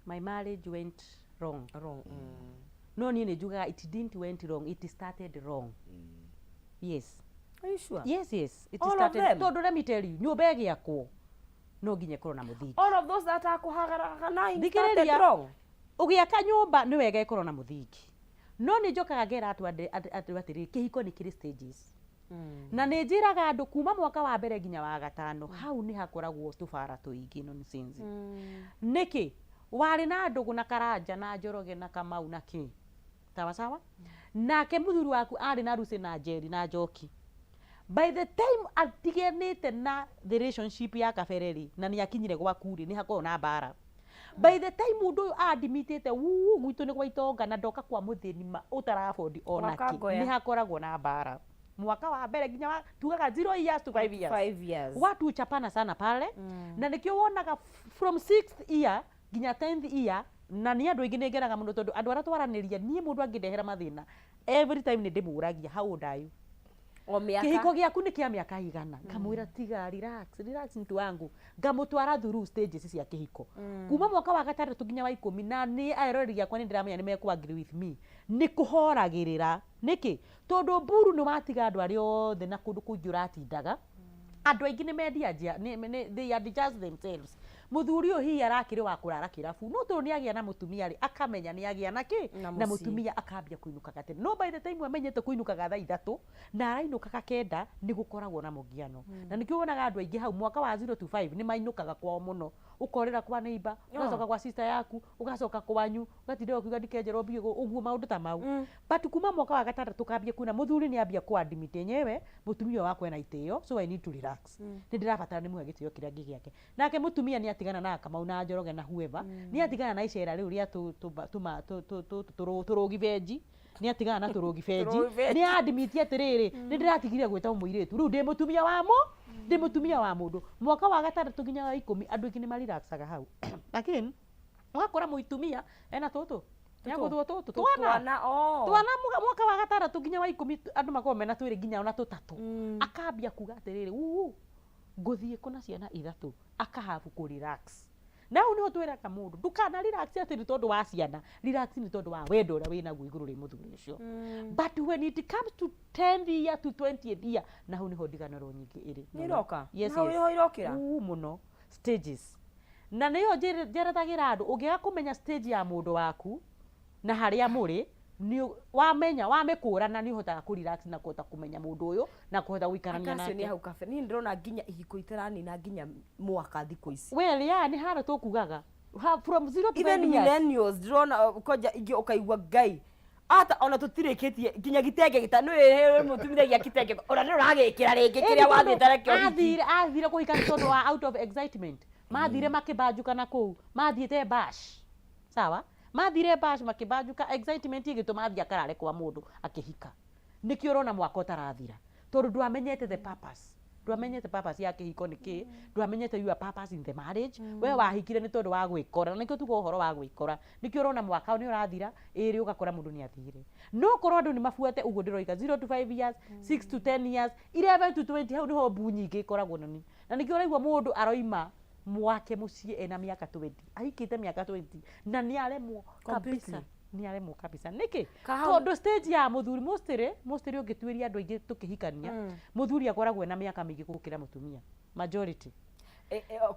"My marriage went wrong." Wrong. No niĩ nĩ njugaga it didn't went wrong, it started wrong. Yes. Are you sure? Yes, it All of started. them? Tondũ let me tell you, nyũmba ĩgĩakwo no nginya ĩkorwo na mũthingi. All of those that are kũhagaragana Thikĩrĩria. started wrong. Ũgĩaka nyũmba nĩ wega ĩkorwo na mũthingi, no nĩ njokaga ngera andũ atĩrĩrĩ, kĩhiko nĩ kĩrĩ stages, na nĩ njĩraga andũ kuma mwaka wa mbere nginya wa gatano, hau nĩ hakoragwo tũbara tũingĩ, nonsense. Nĩkĩ warĩ na ndũgũ na Karanja na Njoroge na Kamau na kĩ, sawa sawa, nake mũthuri waku arĩ na Lucy na Njeri na Njoki. By the time atiganĩte na the relationship ya kabere rĩ, na nĩ akinyire gwaku rĩ, nĩ hakoragwo na mbara. By the time mũndũ ũyũ adimitĩte wuu gwitũ nĩ gwa itonga na ndoka kwa mũthĩni ma ũtarabondi ona kĩ, Wakangoya. nĩ hakoragwo na mbara mwaka wa mbere nginya wa tugaga 0 years to 5 years. 5 years. Watu uchapana sana pale, na nĩkĩo wonaga from sixth year nginya 10th year. Na nĩ andũ aingĩ nĩ ngeraga mũno, tondũ andũ arĩa twaranĩria, niĩ mũndũ angĩndehera mathĩna, every time nĩ ndĩmũragia, "How old are you?" O mĩaka. Kĩhiko gĩaku nĩ kĩa mĩaka igana? Ngamwĩra, tiga, relax, relax, mtu wangu. Ngamũtwara through stages cia kĩhiko kuma mwaka wa gatandatũ nginya wa 10. Na nĩ eroreri akwa nĩ ndĩramenya nĩ mekũ agree with me, nĩ kũhoragĩrĩra. Nĩkĩ? Tondũ mburu nĩ watiga andũ arĩa othe na kũndũ kũingĩ ũratindaga. Andũ aingĩ nĩ mendia they adjust themselves. Mũthuri ũyũ hihi arakĩrĩ wa kũrara kĩrabu, no tondũ nĩ agĩa na mũtumia rĩ, akamenya nĩ agĩa na kĩ Na na mũciĩ. Mũtumia akambia kũinũkaga tene. No by the time amenyete kũinũkaga thaa 3 na arainũkaga 9, nĩ gũkoragwo na mũgiano. Na nĩkĩo wonaga andũ aingĩ hau mwaka wa 0 to 5 nĩ mainũkaga kwao mũno. Ũkorĩra kwa neighbor, ũgacoka kwa sister yaku, ũgacoka kwanyu, ũgatinda ũkiuga ndikenjerwo mbia, ũguo maũndũ ta mau. But kuma mwaka wa gatandatũ kambia kuona mũthuri nĩ ambia kũ admit enyewe mũtumia ũyũ wakwa ena itĩo, so I need to relax, nĩ ndĩrabatara nĩ mũhe gĩtĩo kĩrĩa ngĩ gĩake. Nake mũtumia nĩ atigana na Kamau na Njoroge na whoever, nĩ atigana na icera rĩu rĩa tũrũgi benji, nĩ atigana na tũrũgi benji. Tũrũgi benji. Nĩ admit atĩrĩrĩ, nĩ ndĩratigire gwĩta mũirĩtu, rĩu ndĩ mũtumia wa mũ ndĩ mũtumia wa mũndũ. Mwaka wa gatandatũ nginya wa 10, andũ aingĩ nĩ marelaxaga hau. Again, ũgakora mũitumia ena tũtũ nĩagũthwo tũtũ twana. Twana, oh. Twana mwaka wa gatandatũ nginya wa 10, andũ makoragwo mena twĩrĩ nginya ona tũtatũ. Akambia kuga atĩrĩrĩ, uu ngũthiĩ kũna ciana ithatũ, akahabu kũ relax. Na hau nĩho twĩraga mũndũ ndũkana relax atĩ nĩ tondũ wa ciana, relax nĩ tondũ wa wendo ũrĩa wĩnaguo igũrũ rĩ mũthuri ũcio. But when it comes to 10th year to 20th year, na hau nĩho ndiganĩro nyingĩ ĩrĩ. Nĩ iroka? Yes. Na hau Yes. nĩho irokĩra? Uu, mũno. Stages, na nĩyo njerethagĩra andũ, ũngĩaga kũmenya stage ya mũndũ waku na harĩa mũrĩ, nĩ wamenya wamĩkũrana, nĩ ũhotaga kũ relax na kũhota kũmenya mũndũ ũyũ na kũhota gũikarania Akacio nĩ nake. hau kabere niĩ ndĩrona nginya ihiko itaranina nginya mwaka thikũ ici. Well, yeah, nĩ harĩa tũkugaga. From 0 to Even 5 years. millennials ndĩrona kwanja ingĩ ũkaigua Ngai ata ona tũtirĩkĩtie nginya gĩtenge gĩta nĩ mũtumire gĩa kitenge ona nĩ ũragĩkĩra rĩngĩ kĩrĩa wathiĩte nakĩo hiki. Athire kũhika nĩ tondũ wa out of excitement. Mathire makĩbanjuka na kũu mathiĩte bash, sawa, mathire bash makĩbanjuka, excitement ĩgĩtũma athiĩ akarare kwa mũndũ akĩhika. Nĩkĩo ũrona mwaka ũtarathira, tondũ ndwamenyete the purpose, ndwamenyete purpose ya kĩhiko nĩ kĩ, ndwamenyete your purpose in the marriage. We wahikire nĩ tondũ wa gwĩkora, na nĩkĩo tuga ũhoro wa gwĩkora. Nĩkĩo ũrona mwaka nĩ ũrathira ĩrĩ, ũgakora mũndũ nĩ athire. No korwo andũ nĩ mabuate ũguo ndĩroiga, 0 to 5 years, 6 to 10 years, 11 to 20, hau nĩho mbu nyingĩ ĩkoragwo. Na nĩkĩo ũraigua mũndũ aroima mwake mũciĩ ena mĩaka 20, ahikĩte mĩaka 20 na nĩ aremwo kabisa. Completely. Nĩ aremwo kabisa. Nĩkĩ? Kahau- Tondũ stage ya mũthuri mostly ũngĩtuĩria andũ aingĩ tũkĩhikania, mũthuri akoragwo ena mĩaka mĩingĩ gũkĩra mũtumia, majority.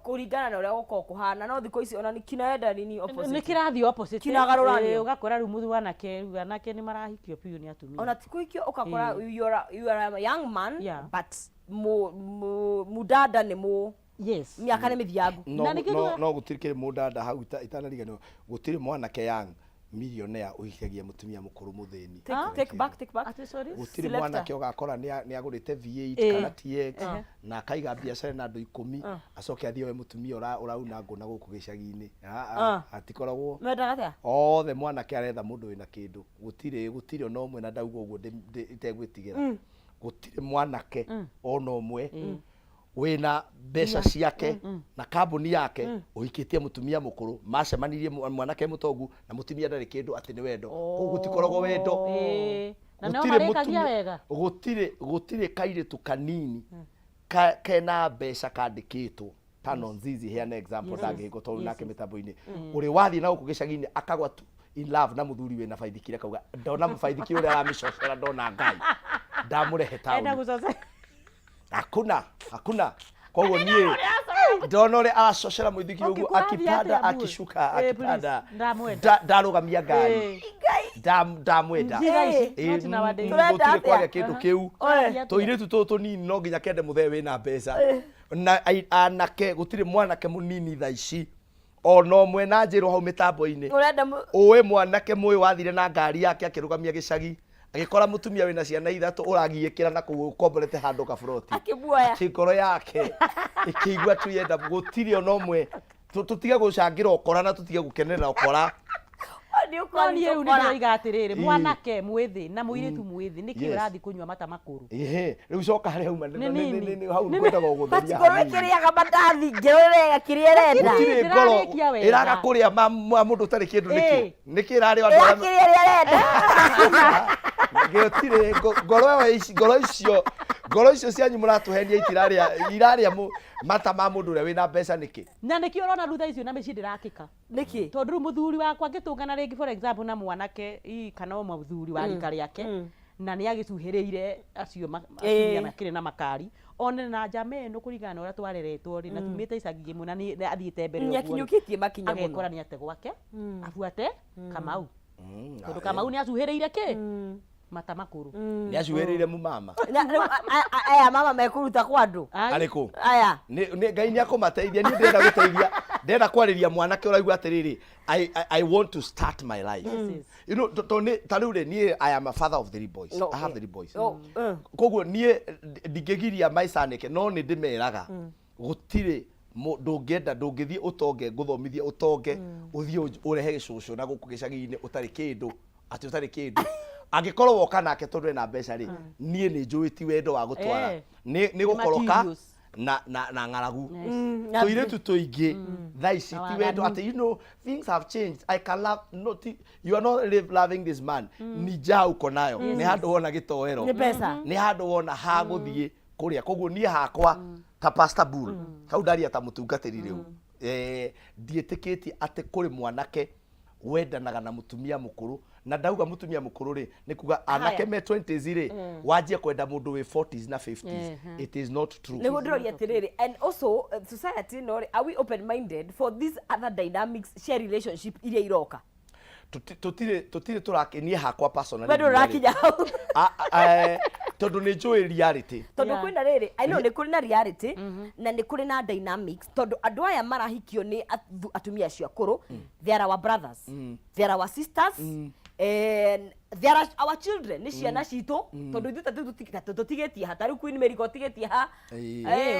Kũringana na ũrĩa gũkoragwo kũhana, no thikũ ici ona nĩ kinaenda nini Nĩ opposite. kĩrathiĩ opposite. Kinagarũranio. Ũgakora rĩu mũthu anake, rĩu anake nĩ marahikio biũ nĩ atumia. Ona ti kũhikio, ũgakora you are a young man but mudada nĩ mũ mĩaka nĩ mĩthiangu. No Na nĩkĩo no gũtirĩ kĩrĩ mũndanda hau itanariganĩrwo, gũtirĩ mwanake young millionaire ũhikagia mũtumia mũkũrũ mũthĩni. Take back, take back. Ati, sorry? Gũtirĩ Selector. mwanake ũgakora nĩ agũrĩte V8 kana TX na akaiga biacara na andũ 10, acoke athiĩ oe mũtumia ũrauna ngũ na gũkũ gĩcagi-inĩ. Ah, ah, hatikoragwo. Mendaga atĩa? Othe mwanake aretha mũndũ wĩna kĩndũ. Gũtirĩ ona ũmwe, na ndauga ũguo itegwĩtigĩra, gũtirĩ mwanake ona ũmwe wĩna mbeca ciake na kambuni yake ũhikĩtie mũtumia mũkũrũ. Macemanirie mwanake mũtongu na mũtumia ndarĩ kĩndũ, atĩ nĩ wendo. Kũu gũtikoragwo wendo. Na nao Gũtirĩ marĩkagia wega. Gũtirĩ kairĩtu kanini kena mbeca kandĩkĩtwo ta Nonzizi, heana example, ndangĩhĩngwo tondũ nake mĩtambo-inĩ ũrĩ wathiĩ na gũkũ gĩcagi-inĩ akagwa tu in love na mũthuri wĩna baithikiri, akauga ndona baithikiri ũrĩa aramĩcocera, ndona Ngai ndamũrehe Enda taũni. gũcoca. Hakuna, hakuna. Koguo niĩ ndona ũrĩa aracocera mũithikiri ũguo, Ũkĩkũrathiĩ akipanda atĩa, Mbui? akishuka, Please, akipanda. ndamwenda. Ndarũgamia ngari. Ndamwenda. Njĩra ici, not nowadays. Tũrenda Gũtirĩ atĩa? kwaria kĩndũ kĩu. Tũrathiĩ atĩa? Tũirĩtu tũtũ tũnini no nginya kende mũthee wĩna mbeca na anake. Gũtirĩ mwanake mũnini thaa ici ona ũmwe na njĩrwo hau mĩtambo-inĩ Ũrenda ũĩ mwanake mũĩ wathire na ngari yake akĩrũgamia gĩcagi, agĩkora mũtumia wĩna ciana ithatũ ũragiĩkĩra na kũu ũkomborete handũ kaburoti. Akĩmuoya. Atĩ ngoro yake ĩkĩigua tu yenda. Gũtirĩ ona ũmwe. Tũtige gũcangĩra ũkora na tũtige gũkenerera ũkora. Nĩ No ũkora. niĩ rĩu nĩ ndĩroiga atĩrĩrĩ, mwanake mwĩthĩ na mũirĩtu mwĩthĩ, nĩkĩ ũrathiĩ kũnyua mata makũrũ? Ĩhĩ, rĩu coka harĩa auma. Nĩ nini. Hau ngwendaga But gũtheria ngoro hanini. ĩkĩrĩaga mandathi, ngero ĩrega kĩrĩa ĩrenda. Gũtirĩ ngoro Ndĩrarĩkia wega. ĩraga kũrĩa ma mũndũ ũtarĩ kĩndũ. Nĩkĩ ĩrarĩo andũ arĩa Ĩrakĩrĩa ĩrĩa ĩrenda. Gũtirĩ ngoro ĩyo ngoro icio cianyu mũratũhenia itirarĩa irarĩa mata ma mũndũ ũrĩa wĩna mbeca nĩkĩ? Na nĩkĩo ũrona rĩu thaa icio na mĩciĩ ndĩrakĩka. Nĩkĩ? Tondũ rĩu mũthuri wakwa angĩtũngana rĩngĩ, for example, na mwanake kana o mũthuri wa rika rĩake, na nĩ agĩcuhĩrĩire acio atumia makĩrĩ na makari one na njama ĩno kũringana na ũrĩa twareretwo rĩ, na tumĩte icagi ĩmwe na nĩ athiĩte mbere ũguo rĩ, Nĩakinyũkĩtie makinya mũno. Agekora nĩ ate gwake abuate Kamau, tondũ Kamau nĩ acuhĩrĩire kĩ mata makũrũ. Nĩ acuhĩrĩire mumama. Na rĩu aya mama mekũruta kwa andũ. Ai. Arĩkũ? Aya. Nĩ Ngai nĩ akũmateithia. Niĩ ndĩrenda gũteithia, ndĩrenda kwarĩria mwanake ũraigua atĩrĩrĩ, I want to start my life. You know, to nĩ ta rĩu rĩ, niĩ I am a father of three boys. No, I have three boys. Oh. Koguo niĩ ndingĩgiria my son eke, no nĩ ndĩmeraga gũtirĩ ndũngĩenda, ndũngĩthiĩ ũtonge, ngũthomithie ũtonge, ũthiĩ ũrehe gĩcũcũ na gũkũ gĩcagi-inĩ ũtarĩ kĩndũ, atĩ ũtarĩ kĩndũ. Angĩkorwo woka nake tondũ ena mbeca rĩ, niĩ nĩ njũĩ ti wendo wa gũtwara. Nĩ gũkoroka Materials. na ng'aragu. Na Tũirĩtu tũingĩ thaa ici Na ti wendo waganu. atĩ you know things have changed, I can love, no, ti, you are not live, loving this man. Ni njaa uko nayo, nĩ handũ wona gĩtoero, Nĩ mbeca. Nĩ handũ wona ha gũthiĩ kũrĩa. Koguo niĩ hakwa ta Pastor Bull hau ndaria ta mũtungatĩri rĩu, ndiĩtĩkĩtie atĩ kũrĩ mwanake wendanaga na mũtumia mũkũrũ. Na ndauga mũtumia mũkũrũ rĩ, nĩ kuga anake me 20s rĩ, wanjie kwenda mũndũ wĩ 40s na 50s. It is not true. Nĩguo ndĩroria atĩrĩrĩ, and also society no rĩ, are we open minded for these other dynamics cia relationship iria iroka? Tũtirĩ tũrakenia hakwa personally. We ndũrakinya hau. Tondũ nĩ njũĩ reality. Tondũ kwĩna rĩrĩ, I know nĩ kũrĩ na reality na nĩ kũrĩ na dynamics, tondũ andũ aya marahikio nĩ atumia acio akũrũ, they are our brothers, they are our sisters and they are our children, nĩ ciana citũ, tondũ ithuĩ ta tũtigĩtie ha, ta rĩu Queen Mary ko tigĩtie ha.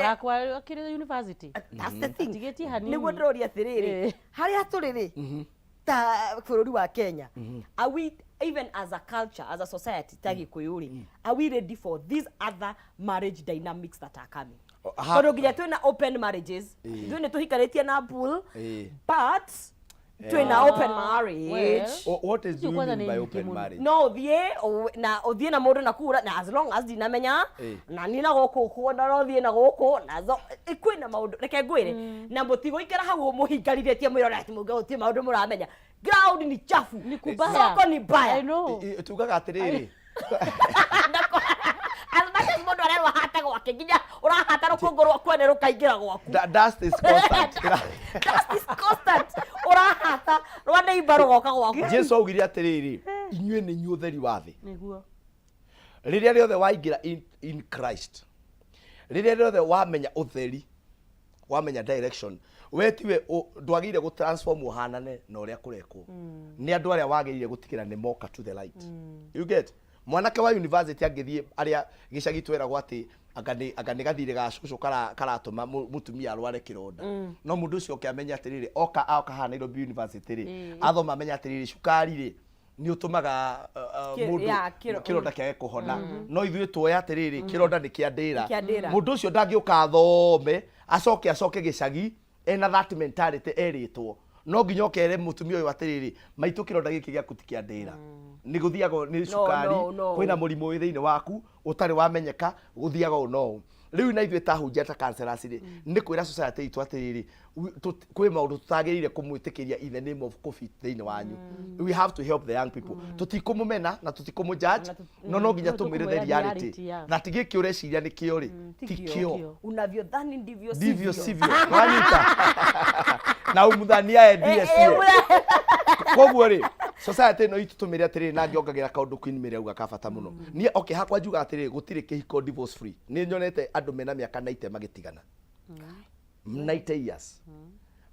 Wakwa akĩrĩ university. That's the thing. Atigĩtie hanini. Nĩguo ndĩroria atĩrĩrĩ, harĩa tũrĩ rĩ, ta bũrũri wa Kenya, are we even as a culture, as a society, ta Gĩkũyũ rĩ, are we ready for these other marriage dynamics that are coming? Tondũ nginya twĩna open marriages, ithuĩ nĩ tũhikanĩtie na Bull, but twĩna open marriage. Well. What is Icio do you kwanza mean nĩ by nyingĩ open mũno. marriage? No ũthiĩ na ũthiĩ na mũndũ na kura, na as long as ndinamenya na ni na gũkũ kuona no thiĩ na gũkũ na zo kwĩna maũndũ. Reke ngwĩre, na mũtigũikara hau mũhingarithĩtie mwĩrore atĩ mũnge gũtirĩ maũndũ mũramenya. Ground ni chafu. Ni kubaya. Soko ni mbaya. I know. Tugaga atĩrĩrĩ, As much as mũndũ arerwo ahate gwake, nginya ũrahata rũkũngũ rwa kwene rũkaingĩra gwaku. Dust is constant. Dust is constant. Ũrahata rwa neighbor rũgoka gwaku. Jesu augire atĩrĩrĩ, inyuĩ nĩ inyuĩ ũtheri wa thĩ. Rĩrĩa rĩothe waingĩra in Christ, rĩrĩa rĩothe wamenya ũtheri, wamenya direction, we tiwe ndwagĩrĩire gũ transform ũhanane na ũrĩa kũrekwo nĩ andũ arĩa wagĩrĩire gũtigĩra nĩ moka to the light. You get? Mwanake wa university angĩthiĩ arĩa gĩcagi tweragwo atĩ anga nĩ gathirĩ ga cũcũ karatũma mũtumia arware kĩronda, no mũndũ ũcio oke amenye atĩrĩrĩ, oka oka haha Nairobi University rĩ, athoma amenye atĩrĩrĩ, cukari rĩ nĩ ũtũmaga mũndũ Yeah, kĩronda kĩage kũhona, no ithuĩ tuoya atĩrĩrĩ, kĩronda nĩ kĩa ndĩra. Kĩa ndĩra. Mũndũ ũcio ndangĩũka athome acoke gĩcagi ena that mentality erĩtwo no nginya okere mũtumia ũyũ atĩrĩrĩ, maitũ, kĩronda gĩkĩ gĩaku ti kĩa ndĩra, nĩ gũthiaga nĩ cukari. No, no. Kwĩna mũrimũ wĩ thĩinĩ waku ũtarĩ wamenyeka, gũthiaga ũũ no ũũ. Rĩu na ithuĩ ta hunjia, ta counselors rĩ, nĩ kwĩra society itũ atĩrĩrĩ, kwĩ maũndũ tũtagĩrĩire kũmwĩtĩkĩria in the name of covid thĩinĩ wanyu. We have to help the young people. Tũtikũmũmena na tũtikũmũjudge, no nginya No tũmwĩre the tũkũmwĩra reality reality, yeah. na ti gĩkĩ ũreciria nĩkĩo rĩ, ti kĩo. Unavyodhani ndivyo ndivyo sivyo. Sivyo wanyita na umudhaniae ndiye sie. Koguo rĩ, society ĩno itũ tũmĩre atĩrĩrĩ, na ngĩongagĩra kaũndũ Queen Mary auga ka bata mũno. Niĩ okay, hakwa njuga atĩrĩrĩ, gũtirĩ kĩhiko divorce free. Nĩ nyonete andũ mena mĩaka 90 magĩtigana, 90 years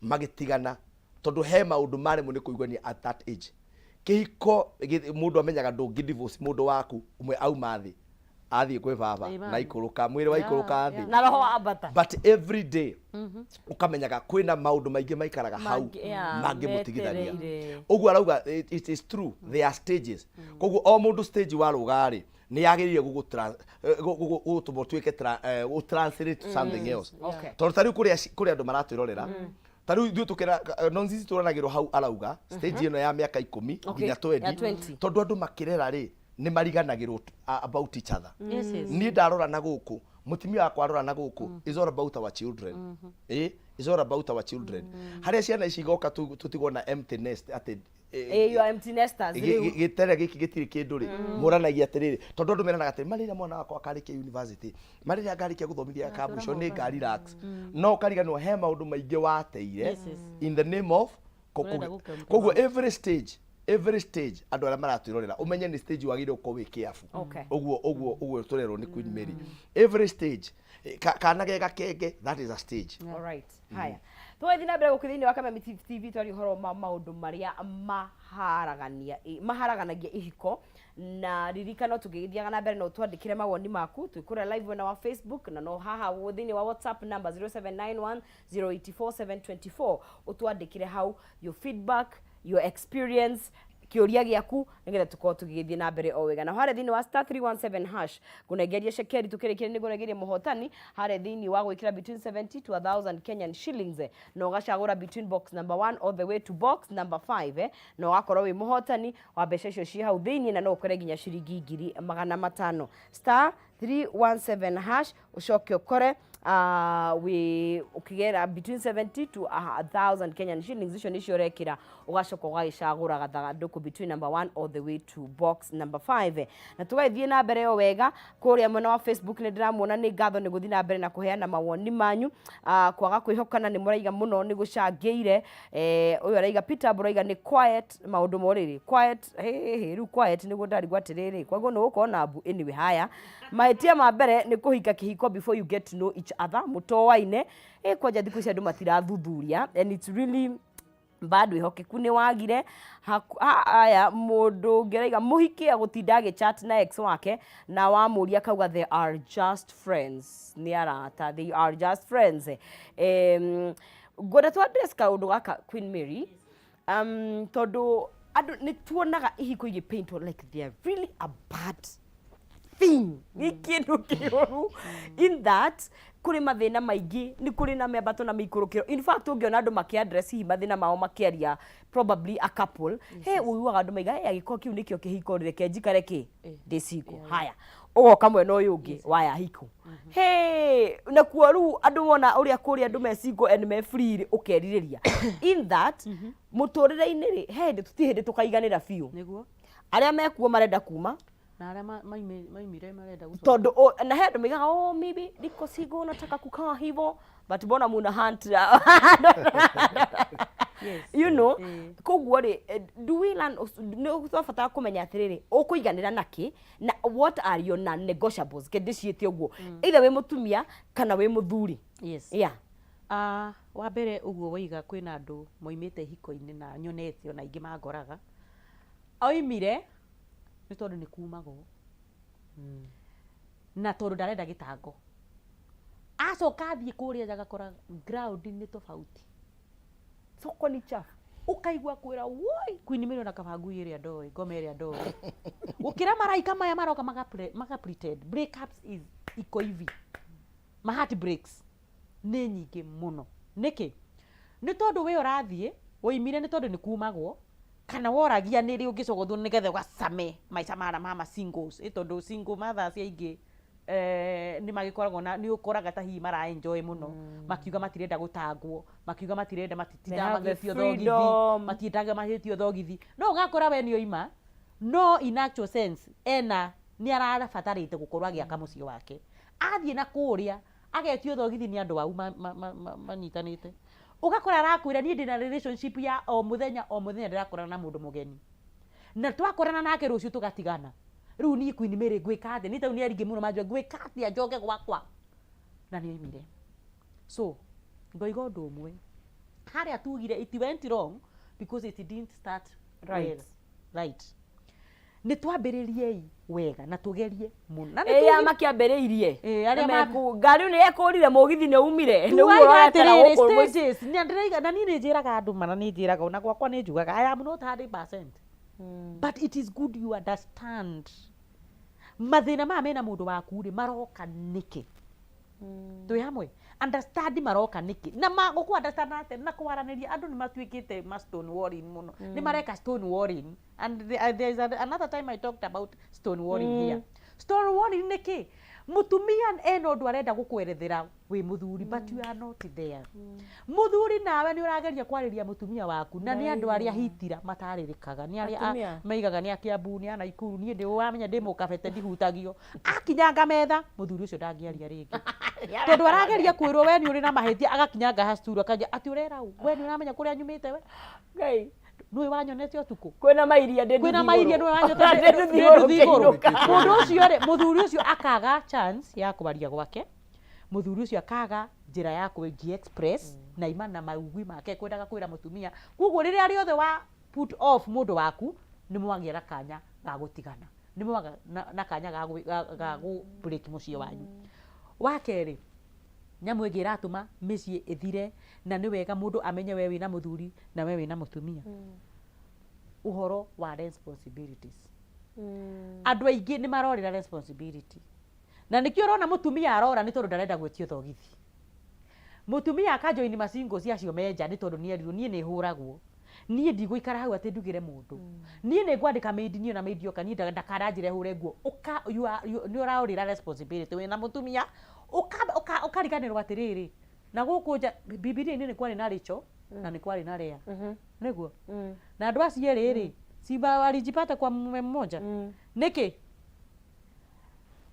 magĩtigana, tondũ he maũndũ maremwo nĩ kũiguania at that age. Kĩhiko mũndũ amenyaga ndũngĩ divorce mũndũ waku ũmwe auma thĩ athiĩ kwĩ baba Amen. na ikũrũka mwĩrĩ wa ikũrũka thĩ. Na roho wa ambata. But every day ukamenyaga kwĩna maũndũ maingĩ maikaraga hau Yeah, mangĩmũtigithania. metereire. Ũguo arauga it is true, there are stages. Koguo o mũndũ stage warũga rĩ, nĩ yagĩrĩire gũgũtũma ũtuĩke ũ translate to something else. Tondũ ta rĩu kũrĩ andũ maratwĩrorera, ta rĩu ithuĩ tũkĩra nonsense tũranagĩrwo hau arauga stage ĩno ya mĩaka 10 nginya ya 20. 20. Tondũ andũ makĩrera rĩ, Nĩ mariganagĩrwo about each other. Yes. Niĩ ndarora na gũkũ, mũtumia wakwa arora na gũkũ, is all about our children. Is all about our children. Harĩa ciana ici igoka tũtigwo na empty nest atĩ You are empty nesters rĩu. Gĩtere gĩkĩ gĩtirĩ kĩndũ rĩ, mũranagia atĩrĩrĩ, tondũ andũ meranaga atĩrĩ, marĩrĩa mwana wakwa akarĩkia university, marĩrĩa ngarĩkia gũthomithia ka mũico, nĩ nga relax, no ũkariganĩrwo he maũndũ maingĩ wateire in the name of Ũrenda gũkempa. Koguo every stage andũ arĩa maratwĩrorera, ũmenye nĩ stage wagĩrĩirwo gũkorwo wĩ careful. Ũguo tũrerwo nĩ Queen Mary, every stage, kana ge gakenge, that is a stage. Alright. Haya. Tũgathiĩ na mbere gũkũ thĩinĩ wa Kameme TV, twaria ũhoro wa maũndũ marĩa maharaganagia ihiko, na ririkano tũgĩgĩthiaga na mbere no twandĩkĩre mawoni maku twĩ kũrĩa live mwena wa Facebook, na no haha thĩinĩ wa WhatsApp number 0791 084724, ũtwandĩkĩre hau your feedback, your experience, kĩũria gĩaku, nĩgetha tũkorwo tũgĩgĩthiĩ na mbere o wega. Na harĩa thĩinĩ wa *317#, ngũnengeria cekeri tũkĩrĩkĩria, nĩ ngũnengeria mũhotani harĩa thĩinĩ wa gwĩkĩra between 70 to 1000 Kenyan shillings, na ũgacagũra between box number 1 all the way to box number 5, na ũgakorwo wĩ mũhotani wa mbeca icio ciĩ hau thĩinĩ, na no ũkore nginya ciringi 500,000. *317#, ũcoke ũkore wĩ ũkĩgera between 70 to 1000 Kenyan shillings, icio nĩcio ũrekĩra, ũgacoka ũgagĩcagũra gathandũkũ between number 1 all the way to box number 5, na tũgagĩthiĩ na mbere o wega. Kũrĩa mwena wa Facebook nĩ ndĩramuona, nĩ ngatho nĩ gũthiĩ na mbere na kũheana mawoni manyu. Kwaga kwĩhokana nĩ mũraiga mũno nĩ gũcangĩire. Ũyũ araiga, Peter mũraiga nĩ quiet maũndũ morĩrĩ quiet, hey, rĩu quiet nĩguo ndarigwo atĩrĩrĩ, koguo nĩ gũkorwo na mbu. Anyway, haya mahĩtia ma mbere nĩ kũhika kĩhiko before you get to know each other, mũtoaine. Kwanja thikũ ici andũ matirathuthuria and it's really bado wĩhokeku nĩ wagire. Aya mũndũ ũngĩ araiga mũhiki agũtinda agĩchat na ex wake, na wamũria akauga they are just friends, nĩ arata, they are just friends. Ngwenda tũ address kaũndũ gaka, Queen Mary, tondũ andũ nĩ tuonaga ihiko igĩ paint like they are really a bad thing, nĩ kĩndũ kĩũru, in that kũrĩ mathĩna maingĩ, nĩ kũrĩ na mĩambato na mĩikũrũkĩro. In fact, ũngĩona andũ makĩ address hihi mathĩna mao makĩaria, probably a couple, he ũiguaga andũ maiga, "Hey, angĩkorwo kĩu nĩkĩo kĩhiko, reke njikare kĩ ndĩ single." Haya, ũgoka mwena ũyũ ũngĩ waya hiko, hey, nakuo rĩu andũ wona ũrĩa kũrĩa andũ me single and me free rĩ, ũkerirĩria. In that mũtũrĩre-inĩ rĩ, he hĩndĩ tũtirĩ hĩndĩ tũkaiganĩra biũ. Arĩa mekuo marenda kuma Na arĩa maimire marenda gũcoka. Tondũ na he andũ maigaga, "Oh, maybe niko single, nataka kukaa hivo," but mbona muna hunt? Koguo rĩ, do we learn, nĩ twabatara kũmenya atĩrĩrĩ, ũkũiganĩra nakĩ na what are your non-negotiables, ke ndĩciĩte ũguo, either wĩ mũtumia kana wĩ mũthuri? Ah, wa mbere ũguo waiga, kwĩna andũ moimĩte ihiko-inĩ na nyonete ona aingĩ mangoraga oimire nĩ tondũ nĩ kumagwo na tondũ ndarenda gĩtango, acoka athiĩ kũrĩa nja agakora ground nĩ tofauti. Soko ni chafu. Ũkaigua kwĩra woi Queen Mary, ona kaba ngui ĩrĩa ndoĩ, ngoma ĩrĩa ndoĩ, gũkĩra maraika maya maroka maka pretend. Breakups is iko hivi, ma heart breaks nĩ nyingĩ mũno. Nĩkĩ? Nĩ tondũ we ũrathiĩ woimire nĩ tondũ nĩ kumagwo, kana woragia nĩ rĩ ũngĩcogothwo nĩgetha ũgacame maica mara mama singles, ĩ tondũ single mothers aingĩ nĩ magĩkoragwo na nĩ ũkoraga ta hihi mara enjoy mũno, makiuga matirenda gũtangwo, makiuga matirenda matitindaga They have the magĩtio thogithi, freedom. Matindaga magĩtio thogithi, no ũgakora we nĩ oima, no in actual sense ena nĩ arabatarĩte gũkorwo agĩaka mũciĩ wake, athiĩ na kũrĩa agetio thogithi nĩ andũ au manyitanĩte. Ũgakora arakwĩra, "Niĩ ndĩna relationship ya o mũthenya o mũthenya, ndĩrakorana na mũndũ mũgeni, na twakorana nake rũciũ tũgatigana. Rĩu niĩ Queen Mary ngwĩka atĩa? Niĩ tau nĩ aringĩ mũno manjũa ngwĩka atĩa njoke gwakwa?" Na nĩ oimire. So ngoiga ũndũ ũmwe harĩa tugire, it went wrong because it didn't start well. Right, nĩ twambĩrĩriei wega na tũgerie mũno na nĩ Ĩ ya makĩambĩrĩirie. Ĩ, arĩa Na ngari nĩ ekũrire, mũgithi nĩ umire nĩguo Tuwaiga ũretera atĩrĩrĩ, gũkũ stages na ndĩraiga, na niĩ nĩ njĩraga andũ mana, nĩ njĩraga ona gwakwa nĩ njugaga I am not 100%, but it is good you understand mathĩna maya mena mũndũ waku rĩ maroka nĩkĩ. Twĩ hamwe, understand maroka nĩkĩ na ma gũkũ understand atĩa na kwaranĩria. Andũ nĩ matuĩkĩte ma stone walling mũno, nĩ mareka stone walling, and there is another time I talked about stone walling here. Stone walling nĩ kĩ? Mũtumia ena ũndũ arenda gũkwerethera wĩ mũthuri, but you are not there. Mũthuri nawe nĩ ũrageria kwarĩria mũtumia waku, na nĩ andũ arĩa hitira matarĩrĩkaga, nĩ arĩa Atumia. Maigaga nĩ a Kiambu, nĩ a Naikuru. Niĩ ndĩ wamenya ndĩ mũkabete, ndihutagio. Akinyanga metha, mũthuri ũcio ndangĩaria rĩngĩ, tondũ arageria kwĩrwo we nĩ ũrĩ na mahĩtia, agakinyanga hacuru, akanja atĩ ũrera ũ, we nĩ ũramenya kũrĩa nyumĩte, we Ngai. Nĩwe wanyonete ũtukũ. Kwĩna mairia ndĩ. Kwĩna mairia, nĩwe wanyonete ndĩ nduthi igũrũ. Mũndũ ũcio rĩ, mũthuri ũcio akaga chance ya kwaria gwake, mũthuri ũcio akaga njĩra ya kwĩji express na ima na maugui make kwendaga kwĩra mũtumia. Koguo rĩrĩa rĩothe wa put off mũndũ waku, nĩ mwagĩa na kanya ga gũtigana, nĩ mwaga na kanya ga gũ break mũciĩ wanyu. Wa kerĩ, nyamũ ĩngĩ ĩratũma mĩciĩ ĩthire, na nĩ wega mũndũ amenye we wĩna mũthuri na we wĩna mũtumia, ũhoro wa responsibilities. Andũ aingĩ nĩ marorĩra responsibility, na nĩkĩo ũrona mũtumia arora nĩ tondũ ndarenda gwĩtio thogithi. Mũtumia akajoini macingo acio menja nĩ tondũ nĩ erirwo, niĩ nĩ hũragwo, niĩ ndigũikara hau atĩ ndugĩre mũndũ, niĩ nĩ ngwandĩka maid, niĩ ona maid oka, niĩ ndakaranjĩre hũre nguo. Ũka nĩ ũraũrĩra responsibility wĩna mũtumia, ũkariganĩrwo atĩrĩrĩ, na gũkũ nja Bibilia-inĩ nĩ kwarĩ na Rachel na nĩ kwarĩ na Lea, nĩguo na andũ acio erĩ rĩ, si walijipata kwa mume mmoja? Nĩkĩ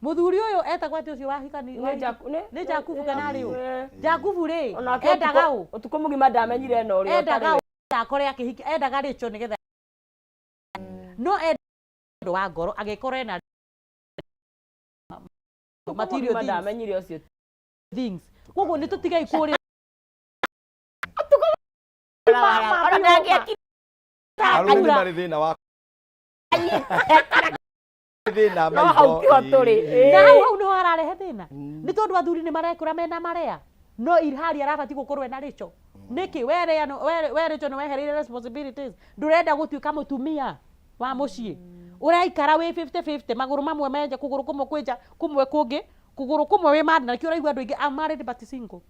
mũthuri ũyũ etagwo atĩ ũcio wahikani? Nĩ Jakubu kana rĩ ũ? Jakubu rĩ, endaga ũ? Ũtukũ mũgima ndamenyire ena ũrĩa. Endaga ũ akore akĩhiki? Endaga Rachel nĩgetha no enda ũndũ wa ngoro, agĩkora ena material things. Ndamenyire ũcio. Things. Koguo nĩ tũtigei kũrĩa. Ona ndangĩaki. Arũme nĩ marĩ thĩna wa thĩna. No hau tiho tũrĩ. Na hau nĩho hararehe thĩna, nĩ tondũ athuri nĩ marekũra mena marea, no ihari arabatiĩ gũkorwo ena Rachel. Nĩkĩ we Lea we Rachel nĩ wehereire responsibilities? Ndũrenda gũtuĩka mũtumia wa mũciĩ, ũraikara wĩ 50-50, magũrũ mamwe menja, kũgũrũ kũmwe kwĩnja, kũmwe kũngĩ, kũgũrũ kũmwe wĩ married, na nĩkĩo ũraigua andũ aingĩ, "I'm married but single."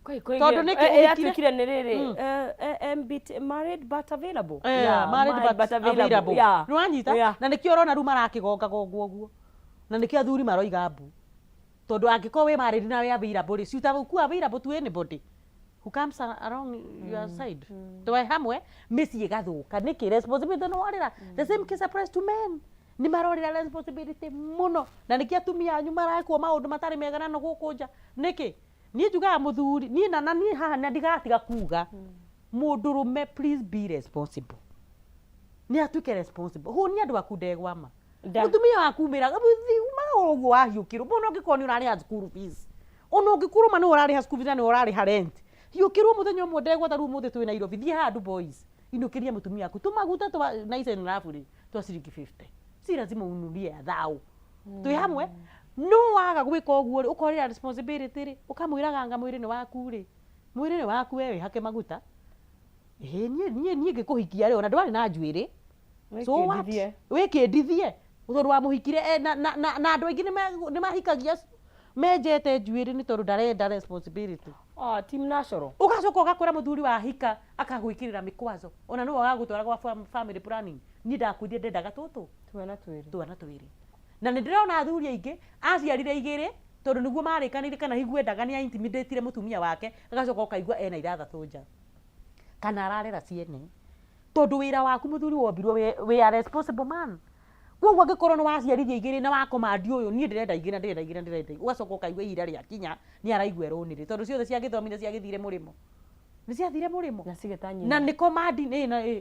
Tondũ nĩkĩ ũhikire? Yatuĩkire nĩ rĩrĩ, MBT, married but available. Yeah, married but available. Nĩ wanyita? Na nĩkĩo ũrona rĩu marakĩgongagongwo ũguo, na nĩkĩo athuri maroiga mbu, tondũ angĩkorwo wĩ married na wĩ available rĩ, si utakuwa available to anybody who comes along your side? Twe hamwe, mĩciĩ ĩgathũka. Nĩkĩ? Responsibility nĩ worĩra. The same case applies to men, nĩ marorĩra responsibility mũno, na nĩkĩo atumia anyu marekwo maũndũ matarĩ mega na gũkũ nja. Nĩkĩ niĩ njugaga mũthuri, niĩ na niĩ haha na ndigatiga kuga, mũndũrũme, please be responsible, nĩ atuĩke responsible. Hũnia andũ aku ndegwama. Mũtumia waku umĩraga umaga ũguo wahiũkĩrwo mũno, ũngĩkorwo nĩ ũrarĩha school fees, ona ũngĩkorwo ma nĩ ũrarĩha school fees na nĩ ũrarĩha rent, hiũkĩrwo mũthenya ũmwe ndegwa. Ta rĩu ũmũthĩ twĩ Nairobi, thiĩ haha Dubois, inũkĩria mũtumia waku tũmaguta twa nice and lovely twa ciringi 50. Si lazima ununulie ya thao. Twĩ hamwe? No waga gwĩka ũguo rĩ, ũkorĩra responsibility rĩ, ũkamwĩraga anga mwĩrĩ nĩ waku rĩ, mwĩrĩ nĩ waku, we wĩhake maguta. Ĩĩ, niĩ ngĩkũhikia rĩ, ona ndwarĩ na njuĩrĩ. So what? Wĩkĩndithie. Wĩkĩndithie, tondũ wamũhikire na andũ aingĩ nĩ mahikagia menjete njuĩrĩ nĩ tondũ ndarenda responsibility. Ah, team natural. Ũgacoka ũgakora mũthuri wahika akagwĩkĩrĩra mĩkwazo, ona nĩwe ũgagũtwara gwa family planning. Niĩ ndakwĩrire ndendaga tũtũ. Twana twĩrĩ. Twana twĩrĩ, na nĩ ndĩrona athuri aingĩ aciarire igĩrĩ tondũ nĩguo marĩkanĩire, kana higuendaga nĩ intimidatire mũtumia wake, agacoka ũkaigua ena ithathatũ nja kana ararera ciene, tondũ wĩra waku mũthuri wombirwo wĩ a responsible man. Koguo angĩkorwo nĩ waciarithia igĩrĩ na wakomandi ũyũ, niĩ ndĩrenda igĩrĩ na ndĩrenda igĩrĩ na ndĩrenda igĩrĩ, ũgacoka ũkaigua ihinda rĩakinya nĩ araigua erũnĩrĩ, tondũ ciothe ciagĩthomire, ciagĩthire mũrĩmo, nĩ ciathire mũrĩmo. Na cigeta nyina. Na nĩ komandi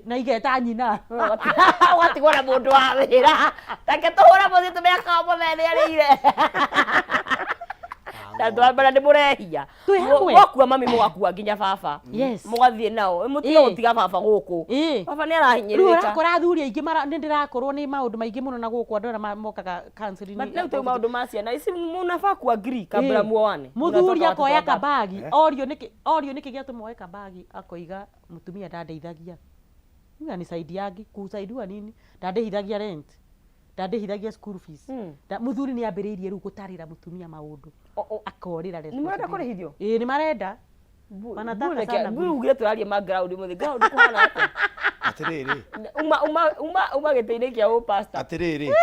na igeta nyina. Ũgatigwo na mũndũ wa wĩra take tũhũra mũthiĩ tũmĩaka mũthenya nĩ arĩire na twambara nĩ mũrehia. Twĩ hamwe. Mwakua mami, mũgakua nginya baba. Yes. Mũgathiĩ nao mũtige gũtiga baba gũkũ. Baba nĩ Rĩu arahinyĩrĩrĩka. ũrakora athuri aingĩ mara nĩ ndĩrakorwo nĩ maũndũ maingĩ mũno na gũkũ andũ arĩa mokaga counseling. But rĩu tũ maũndũ ma ciana ici mũnafaa kuagree kabla muoane. Mũthuri Mũnatoka akoya watoto wangapi? kabagi, orio nĩkĩ, orio nĩkĩ gĩatũma oe kabagi, akoiga mũtumia ndandeithagia. Huyu anisaidiagi kusaidiwa nini? Ndandĩhithagia rent. Ndandĩhithagia school fees. Mũthuri nĩ ambĩrĩirie rĩu gũtarĩra mũtumia maũndũ, akorĩra. Nĩ marenda kũrĩhithio? Ĩĩ, nĩ marenda. Wanataka sana. Ugire tũraria ma ground mũthĩ, ground kũhana atĩa? Atĩrĩrĩ. Uma gĩtĩ-inĩ kĩa ũ pastor. Atĩrĩrĩ.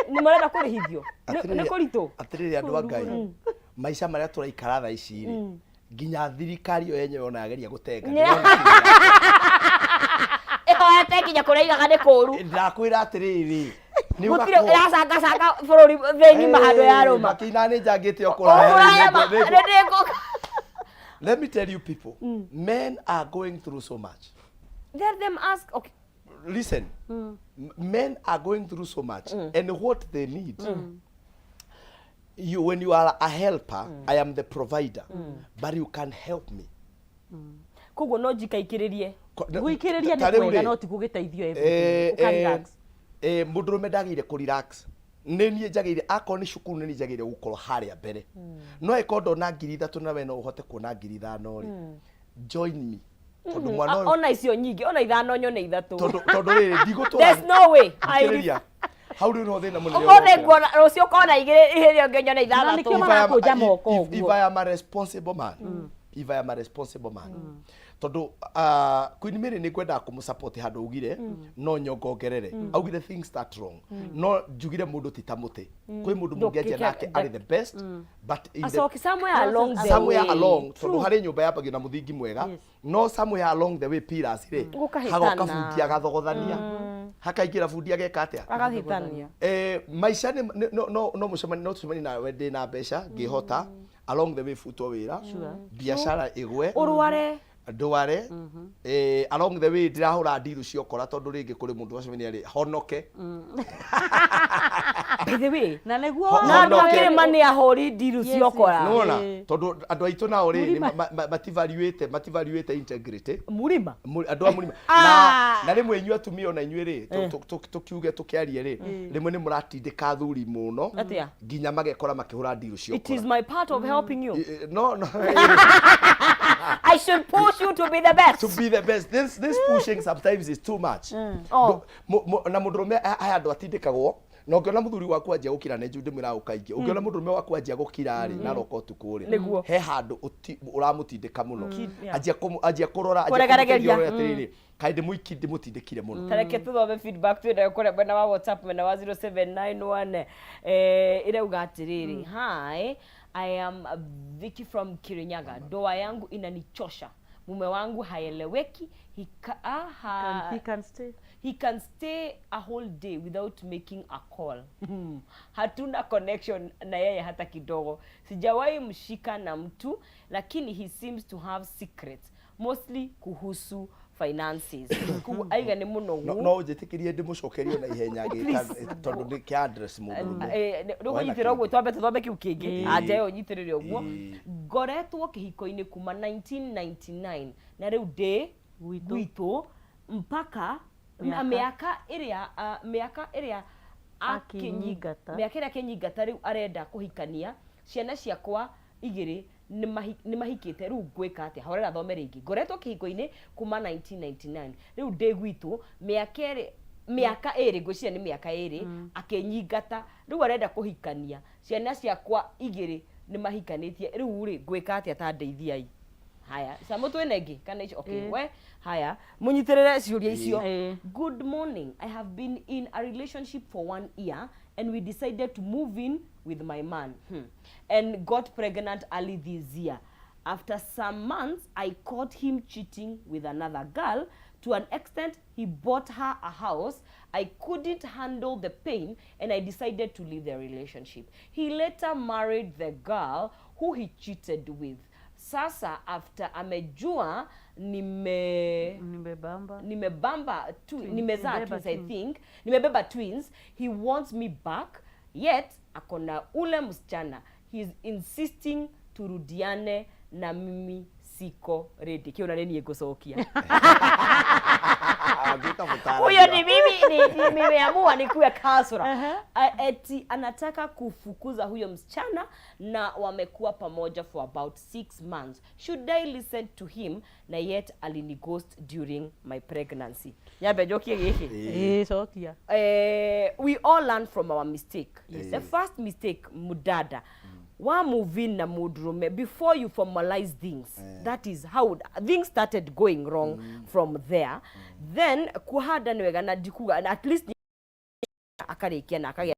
Nĩ marenda kũrĩhithio? Nĩ kũritũ. Atĩrĩrĩ, andũ a Ngai, maica marĩa tũraikara thaa ici rĩ, nginya thirikari yo yenyewe ona yageria gũtenga. Ĩhoete nginya kũrĩa igaga nĩ kũru. Ndakwĩra atĩrĩrĩ, nĩ gũtirĩ ũgakorwo- ĩracangacanga bũrũri thĩ ng'ima handũ ya rũma. Makĩina nĩ njangĩte o kũraya. Kũraya ma nĩ Let me tell you people, men are going through so much. Let them ask, okay. Listen, men are going through so much, and what they need, you, when you are a helper, I am the provider, but you can help me. Koguo no njikaikĩrĩrie. Gwĩkĩrĩria Ta nĩ rĩu kwega, rĩ, no ti gũgĩteithio eh, everything. Ũka relax. Mũndũrũme ndagĩrĩire kũ relax. Nĩ niĩ njagĩrĩire, akorwo nĩ cukuru, nĩ niĩ njagĩrĩire gũkorwo harĩa mbere. No ĩkorwo ndona 3,000 na we no ũhote kuona 5,000 rĩ, join me, tondũ mwana ũyũ Ona icio nyingĩ, ona ithano nyone ithatũ. Tondũ rĩrĩ, ndigũtũra. There's no way. Thikĩrĩria. Hau rĩu nĩho thĩna mũnene Ũmũthĩ ũrokĩra. nguona, rũciũ ũkona igĩrĩ, hĩndĩ ĩngĩ nyone Na ithathatũ. nĩkĩo marakũnja moko If ũguo. I am a responsible man, if I am a responsible man, tondũ Queen Mary nĩ ngwendaga kũmũsupport handũ augire, no nyongongerere augire things start wrong. No njugire mũndũ ti ta mũtĩ, kwĩ mũndũ mũngĩanjia nake arĩ the best, but in the Acoki somewhere along the somewhere way. along, tondũ harĩ nyũmba yambagio na mũthingi mwega, no somewhere along the way pillars rĩ, Gũkahĩtana. hagoka bundi agathogothania, hakaingĩra bundi ageka atĩa? Agahĩtania. Maica nĩ no mũcemani, no tũcemanie nawe ndĩ na mbeca ngĩhota, along the way futwo wĩra, biacara ĩgwe, Ũrware. Ndware, along the way ndĩrahũra ndiru ciokora, tondũ rĩngĩ kũrĩ mũndũ wacemania rĩ honoke. By the way, na nĩguo na andũ a Honoke. kĩrĩma nĩ ahũri ndiru ciokora. Nĩwona, tondũ andũ aitũ nao rĩ nĩ mativariũĩte integrity. Mũrima. Andũ a mũrima na rĩmwe inyuĩ atumia, ona inyuĩ rĩ, tũkiuge tũkĩarie rĩ, rĩmwe nĩ mũratindĩka athuri mũno Atĩa? nginya magekora makĩhũra ndiru It is ciokora. my part of helping you. No. I should push you to be the best. To be the best. This pushing sometimes is too much. Oh. Na mũndũrũme aya andũ atindĩkagwo, na ũngĩona mũthuri waku anjia gũkira, nĩ ndĩmwĩraga kaingĩ, ũngĩona mũndũrũme waku anjia gũkira rĩ, na aroka ũtukũ rĩ, Nĩguo. he handũ ũramũtindĩka mũno. Yeah. Anjia kũrora, anjia Kũregaregeria. kũmũteithia atĩrĩrĩ, kaĩ ndĩmũtindĩkire mũno. Tareke tuthome feedback twĩnayo kũrĩa mwena wa WhatsApp, mwena wa 0791, ĩrauga atĩrĩrĩ, "Hi, I am Vicky from Kirinyaga. Ndoa yangu inanichosha. Mume wangu haeleweki. He, ka, ah, ha, He can stay. He can stay a whole day without making a call. Hatuna connection na yeye hata kidogo. Sijawahi mshika na mtu, lakini he seems to have secrets, mostly kuhusu finances." Koguo aiga nĩ mũnogu. No njĩtĩkĩrie ndĩmũcokerie na ihenya tondũ nĩ kĩa address mũndũrũme. Rĩu ũguo twambe tũthome kĩu kĩngĩ, anja ĩyo nyitĩrĩre ũguo. Ĩĩ. "Ngoretwo kĩhiko-inĩ kuma 1999 na rĩu ndĩ Gwitũ. Gwitũ mpaka Mĩaka. mĩaka ĩrĩa mĩaka ĩrĩa Akĩnyingata. Mĩaka ĩrĩa akĩnyingata, rĩu arenda kũhikania. Ciana ciakwa igĩrĩ nĩ mahikĩte. Rĩu ngwĩka atĩa?" Horera thome rĩngĩ. "Ngoretwo kĩhiko-inĩ kuma 1999, rĩu ndĩ gwitũ mĩaka ĩrĩ, mĩaka ĩrĩ, ngwĩciria nĩ mĩaka ĩrĩ akĩnyingata, rĩu arenda kũhikania. Ciana ciakwa igĩrĩ nĩ mahikanĩtie. Rĩu rĩ, ngwĩka atĩa? Ta ndeithiai." Haya, Samu, twĩna ĩngĩ kana icio? Okay. We haya, mũnyitĩrĩre ciũria icio. "Good morning. I have been in a relationship for one year and we decided to move in with my man and got pregnant early this year. After some months, I caught him cheating with another girl to an extent he bought her a house. I couldn't handle the pain and I decided to leave the relationship. He later married the girl who he cheated with. Sasa after amejua nime Nimebamba. Nimebamba tu, nimezaa Nimebeba twins, I twins. think nimebeba twins, he wants me back, yet akona ule msichana. He's insisting turudiane na mimi siko ready." Kĩona nĩ niĩ ngũcokia. Wangĩka mũtaarani Huyo ni mimi nimeamua nikuwe counselor. Eti anataka kufukuza huyo msichana na wamekuwa pamoja for about 6 months. Should I listen to him, na yet alinighost during my pregnancy? Nyambe njokie gĩkĩ. Ĩĩ, cokia. We all learn from our mistake. The first mistake, mudada wa move in na mũndũrũme before you formalize things, that is how things started going wrong from there. Then kuhanda nĩ wega na ndikuga at least akarĩkia na akagĩa,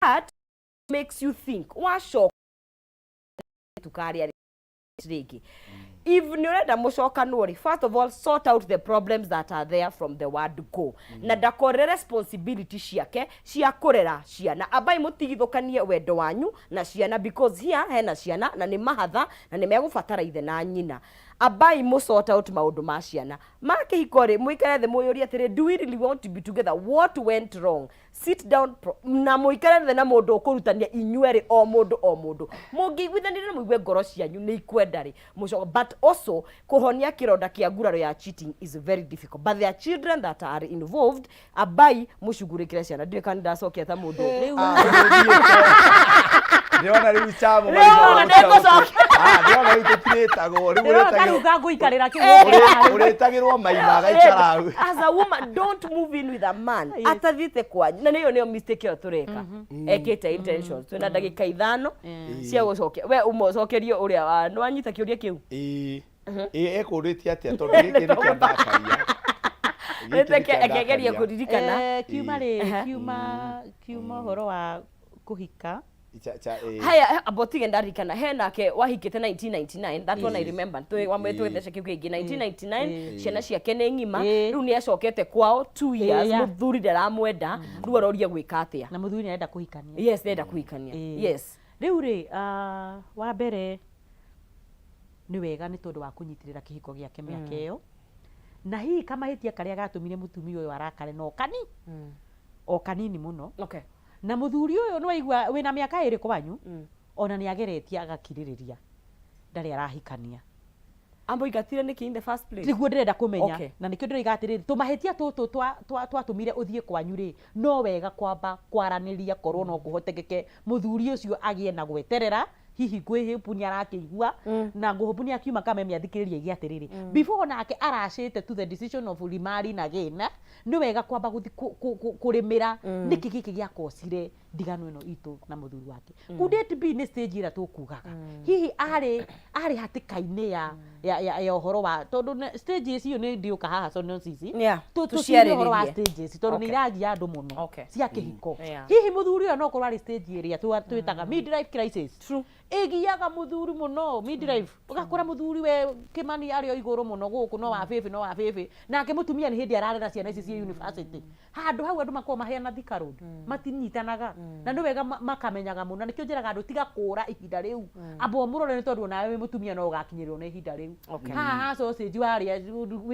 that makes you think wacoka tukarĩa rĩngĩ. If nĩ ũrenda mũcokanwo rĩ, first of all, sort out the problems that are there from the word go, na ndakore responsibility ciake cia kũrera ciana. Ambai mũtigithũkanie wendo wanyu na ciana, because here hena ciana na nĩ mahatha na nĩ megũbatara ithe na nyina. Ambai mũ sort out maũndũ ma ciana ma kĩhiko rĩ, mũikare thĩ mũyũrie atĩrĩ, do we really want to be together? What went wrong? Sit down na mũikare thĩ na mũndũ ũkũrutania inyuerĩ, o mũndũ o mũndũ, mũngĩiguithanĩria na mũigue ngoro cianyu nĩ ikwenda rĩ, mũcoka. But also kũhonia kĩronda kĩa nguraro ya cheating is very difficult, but there are children that are involved. Ambai mũcugurĩkĩre ciana. Ndiũĩ kana ndacokia ta mũndũ. Rĩu Ndĩrona rĩu chamo. Rĩu ona ndĩgũcokia. Ndĩrona rĩu tũtirĩtagwo rĩu. Ndĩrona ũrĩtagĩrwo- kariu ngũikarĩra kĩu. Ũrĩtagĩrwo maina agaikara hau. As a woman, don't move in with a man atathiĩte kwanyu, na nĩyo nĩyo mistake ĩyo tũreka ekĩte intentions. Twĩna ndagĩka 5 cia gũcokia. We ũmocokerie ũrĩa nĩ wanyita kĩũria kĩu. Ĩĩ, ĩĩ, ekũrĩtie atĩa? Tondũ gĩkĩ nĩkĩo ndakaria. Gĩkĩ nĩkĩo Ekegeria ndakaria. kũririkana. Kiuma rĩ, kiuma ũhoro wa kũhika. Ĩĩ. Haya, abotige ndarikana he nake wahikĩte 1999. That one I remember. Twĩ wamwe twĩthece kĩu kĩngĩ 1999, ciana ciake nĩ ng'ima. Rĩu nĩ acokete kwao 2 years. Mũthuri ndaramwenda, rĩu aroria gwĩka atĩa. Na mũthuri nĩarenda kũhikania. Yes, nenda kũhikania. Yes. Rĩu rĩ, wa mbere nĩ wega nĩ tondũ wa kũnyitĩrĩra kĩhiko gĩake mĩaka ĩyo, na hihi kamahĩtia karĩa gatũmire mũtumia ũyũ arakare no kani o kanini mũno. Na mũthuri ũyũ nĩ waigua wĩna mĩaka 2 kwanyu, ona nĩ ageretie agakirĩrĩria, ndarĩ arahikania. Amũingatire nĩkĩ in the first place? Nĩguo ndĩrenda kũmenya. Na nĩkĩo ndĩroiga atĩrĩrĩ, tũmahĩtia tũtũ twatũmire ũthiĩ kwanyu rĩ, no wega kwamba kwaranĩria, korwo no kũhotekeke mũthuri ũcio agĩe na gweterera. Hihi ngwĩhĩpu nĩ arakĩigua na ngũhũpu nĩ akiuma kameme athikĩrĩria ige atĩrĩrĩ, before nake aracĩte to the decision of remarrying again, nĩ wega kwamba gũthi kũrĩmĩra nĩkĩ gĩkĩ gĩakocire ndigano ĩno itũ na mũthuri wake. Could it be nĩ stage ĩrĩa tũkugaga hihi arĩ hatĩka-inĩ ya ũhoro wa tondũ stage icio nĩ ndiũka haha sonosis tũciare ũhoro wa tũciarĩrĩrie. Stages tondũ nĩ iragia andũ mũno cia kĩhiko. Hihi mũthuri ũyũ no korwo arĩ stage ĩrĩa twĩtaga midlife crisis. Ĩgiaga mũthuri mũno midlife, ũgakora mũthuri we Kĩmani arĩ o igũrũ mũno gũkũ, no wa bĩbĩ, no wa bĩbĩ, nake mũtumia nĩ hĩndĩ ararera ciana ici ciĩ university. Handũ hau andũ makoragwo maheana Thika Road, matinyitanaga, na nĩ wega makamenyaga mũno. Na nĩkĩo njĩraga andũ tiga kũra ihinda rĩu, amba ũmũrore, nĩ tondũ onawe wĩ mũtumia no ũgakinyĩrĩrwo nĩ ihinda rĩu. Haha ha sausage warĩa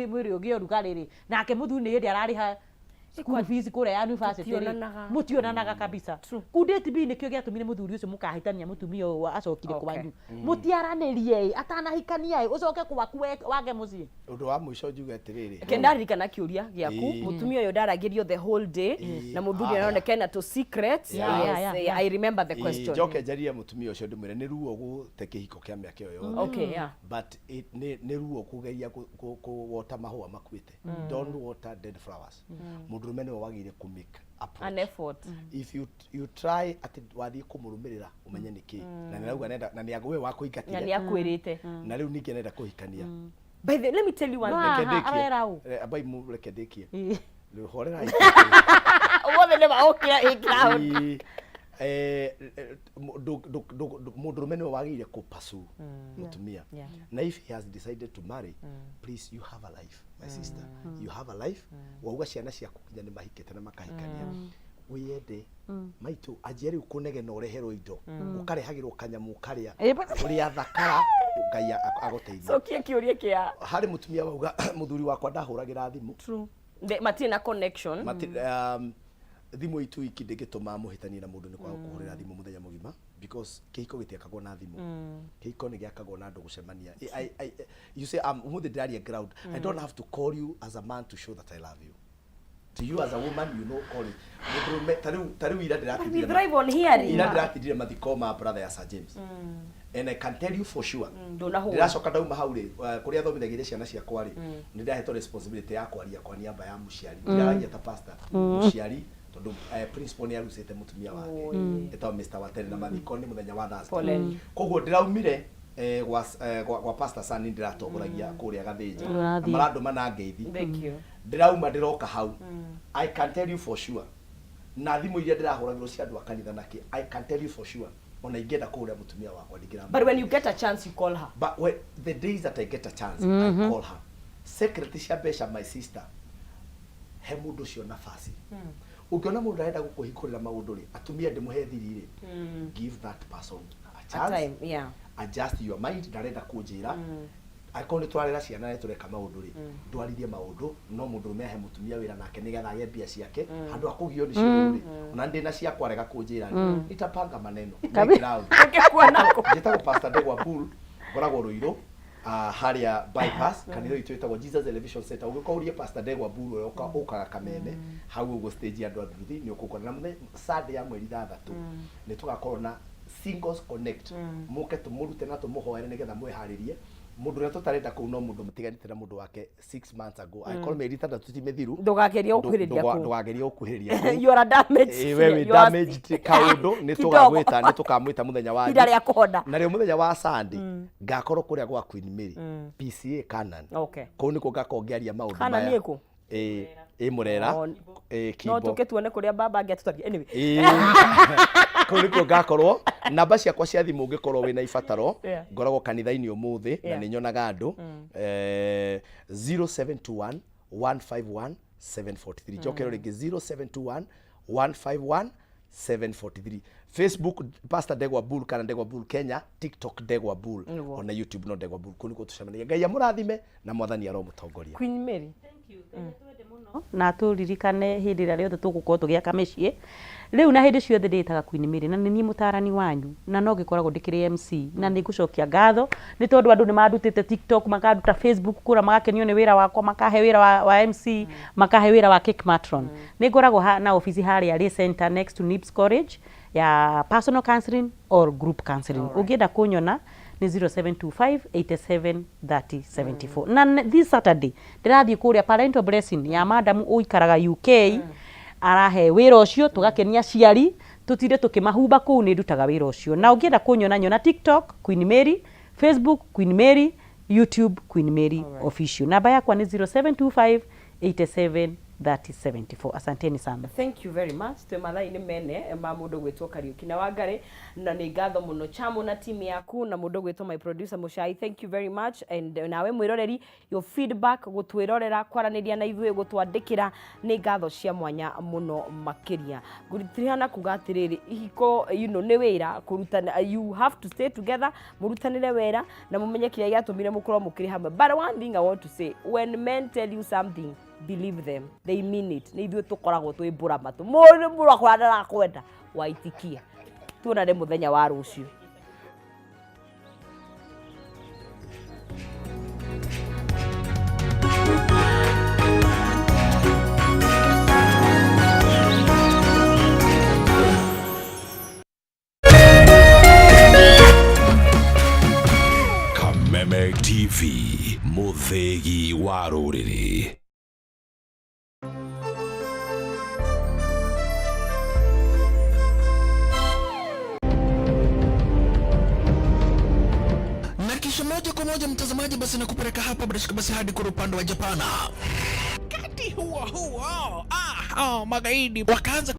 mwĩrĩ ũgĩe ũrugarĩ rĩ, nake mũthuri nĩ hĩndĩ ararĩha school fees kũrĩa ya university rĩ. Tũtionanaga. Mũtionanaga kabisa. Could it be nĩkĩo gĩatũmire mũthuri ũcio mũkahĩtania, mũtumia ũyũ acokire kwanyu mũtiaranĩrie ĩ atanahikania ĩ ũcoke gwaku wage mũciĩ? Ũndũ wa mũico njuge atĩrĩrĩ. Ke ndaririkana kĩũria gĩaku. Mũtumia ũyũ ndaragĩrio the whole day na mũthuri aroneka ena tũ secrets. Yes, I remember the question. Njoke njarie mũtumia ũcio ndĩmwĩre nĩ ruo gũte kĩhiko kĩa mĩaka ĩyo yothe. But nĩ ruo kũgeria kũwota mahũa makuĩte. Don't water dead flowers. Mũndũrũme nĩwe wagĩrĩire kũ make approach. An effort. If you try atĩ wathiĩ kũmũrũmĩrĩra ũmenye nĩ kĩ na nĩarauga nenda na nĩ we Na wakũingatire nĩ akwĩrĩte. Na rĩu ningĩ nenda kũhikania. By the, let me tell you one No, thing. Reke Aha, ndĩkie. arera ũ? Ambai reke ndĩkie. Rĩu horerai. Wothe nĩ maũkĩra ĩ ground. Ĩĩ, mũndũrũme nĩwe wagĩrĩire kũ pursue mũtumia. Na if he has decided to marry, please, you have a life, my sister, you have a life. Wauga ciana ciaku nginya nĩ mahikĩte na makahikania, wĩyende maitũ. Anjia rĩu kũnegena ũreherwo indo, ũkarehagĩrwo kanyamũ ũkarĩa ũrĩa thakara. Ngai agũteithie. Cokia kĩũria kĩa Harĩ mũtumia wauga mũthuri wakwa ndahũragĩra thimũ. Matirĩ na connection. Thimũ itu iki ndĩngĩtũma mũhĩtanie na mũndũ nĩ kwaga kũhũrĩra thimũ mũthenya mũgima, because kĩhiko gĩtiakagwo na thimũ. Kĩhiko nĩ gĩakagwo na andũ gũcemania. You say, ũmũthĩ ndĩraria ground. I don't have to call you as a man to show that I love you. To you as a woman, you know, call it mũndũrũme. Ta rĩu ira But we ndĩratindire thrive on hearing. Ira ndĩratindire mathiko ma brother ya Sir James, and I can tell you for sure, Ndũnahũra. ndĩracoka ndauma hau rĩ, kũrĩa thomithagĩria ciana ciakwa rĩ, nĩ ndahetwo responsibility ya kwaria kwa niaba ya mũciari. Ndĩraragia ta pastor mũciari, tondũ principal nĩ arucĩte mũtumia wake etagwo Mr. Watene, na mathiko nĩ mũthenya wa Thursday. Poleni. Koguo ndĩraumire gwa pastor Sani, ndĩratongoragia kũrĩa Gathĩnja na Ũrathiĩ. marandũma na ngeithi. Thank you. Ndĩrauma ndĩroka hau, I can tell you for sure, na thimũ iria ndĩrahũragĩrwo cia andũ a kanitha nake, I can tell you for sure, ona ingĩenda kũhũrĩra mũtumia wakwa ndingĩramũhũrĩra. But when you get a chance, you call her. But when, the days that I get a chance, I call her. Secret cia mbeca, my sister, he mũndũ ũcio nafasi. Ũngĩona mũndũ arenda gũkũhingũrĩra maũndũ rĩ, atumia ndĩmũhe thiri rĩ, give that person a A chance. time, yeah. Adjust your mind. Ndarenda kũnjĩra, angĩkorwo nĩ tũrarera ciana nĩ tũreka maũndũ rĩ, ndwarithie maũndũ. No mũndũrũme ahe mũtumia wĩra nake nĩgetha agĩe mbia ciake handũ ha kũgio nĩcio rĩ, ona ndĩ na ciakwa rega kũnjĩra rĩ, nitapanga maneno. Make loud. Ũngĩkuona kũ? Njĩtagwo Pastor Ndegwa Bull, ngoragwo Ruiru, harĩa bypass. Kanitha witũ wĩtagwo Jesus Elevation Center. Ũgĩũka ũrie Pastor Ndegwa Bull ũrĩa ũkaga Kameme hau ũguo stage ya andũ a nduthi, nĩ ũkũkora. Na mũthenya Sunday ya mweri 6 nĩ tũgakorwo na Singles Connect. Mũke tũmũrute na tũmũhoere nĩgetha mwĩharĩrie. Mũndũ ũrĩa tũtarenda kũu no mũndũ mũtiganĩte na mũndũ wake 6 months ago, angĩkorwo mĩeri 6 ti mĩthiru. Ndũgagerie gũkuhĩrĩria kũu. Ndũgagerie gũkuhĩrĩria kũu. You are a damaged. Ĩĩ, we wĩ You are damaged kaũndũ nĩ Kidogo. tũgagwĩta, nĩ tũkamwĩta mũthenya wa Ihinda rĩa kũhona. Narĩo mũthenya wa Sunday ngakorwo kũrĩa gwa Queen Mary, PCA Canaan. Kũu nĩkuo ngakorwo ngĩaria maũndũ Canaan maya. ĩ kũ? Ĩ, ĩ Mũrera. Oh, ĩ no Kimbo. tũke tuone kũrĩa baba angĩatũtaria. Anyway. Ĩĩ. Kũu nĩkuo ngakorwo. Namba ciakwa cia thimũ, ũngĩkorwo wĩna ibataro, ngoragwo kanitha-inĩ ũmũthĩ na nĩ nyonaga andũ, 0721 151 743. Njokero rĩngĩ, 0721 151 743. Facebook, Pastor Ndegwa Bull kana Ndegwa Bull Kenya. TikTok, Ndegwa Bull. Ona YouTube no Ndegwa Bull. Kũu nĩkuo tũcemanagia. Ngai amũrathime na Mwathani aromũtongoria. Queen Mary. Na tũririkane hĩndĩ ĩrĩa rĩothe tũgũkorwo tũgĩaka mĩciĩ rĩu na hĩndĩ ciothe, ndĩĩtaga Queen Mary na nĩ niĩ mũtarani wanyu, na no ngĩkoragwo ndĩkĩrĩ MC. Na nĩ ngũcokia ngatho nĩ tondũ andũ nĩ mandutĩte TikTok, makanduta Facebook, kũra magakenio nĩ wĩra wakwa, makahe wĩra wa MC, makahe wĩra wa cake matron. Nĩ ngoragwo na ofici harĩa Ray Center, next to Nips College, ya personal counseling or group counseling. Ũngĩenda kũnyona nĩ 0725 87 30 74. Na this Saturday ndĩrathiĩ kũrĩa parental blessing ya madamu ũikaraga UK, arahe wĩra ũcio tũgakenia aciari, tũtinde tũkĩmahumba kũu. Nĩ ndutaga wĩra ũcio. Na ũngĩenda kũnyona, nyona TikTok Queen Mary, Facebook Queen Mary, YouTube Queen Mary Official. Namba yakwa nĩ 0725 87 30 74. Asanteni sana. Thank you very much. Twĩ mathaa-inĩ mene ma mũndũ gwĩtwo Kariũki na Wangari, na nĩ ngatho mũno Chamo na timu yaku na mũndũ gwĩtwo my producer Mũcai. Thank you very much. And nawe mwĩroreri, your feedback, gũtwĩrorera, kwaranĩria na ithuĩ, gũtwandĩkĩra, nĩ ngatho cia mwanya mũno makĩria. Ngũtirihana kuga atĩrĩrĩ, ihiko nĩ wĩra kũrutana. You have to stay together, mũrutanĩre wĩra na mũmenye kĩrĩa gĩatũmire mũkorwo mũkĩrĩ hamwe. But one thing I want to say, when men tell you something, believe them, they mean it. Nĩ ithuĩ tũkoragwo twĩ mbũra matũ, mũndũ mũrakora ndarakwenda waitikia. Tuonane mũthenya wa rũciũ. Kameme TV, mũthĩgi wa rũrĩrĩ. Na kisha moja kwa moja, mtazamaji, basi nakupeleka hapa bila shaka basi hadi kule upande wa Japana. Wakati huo huo, magaidi wakaanza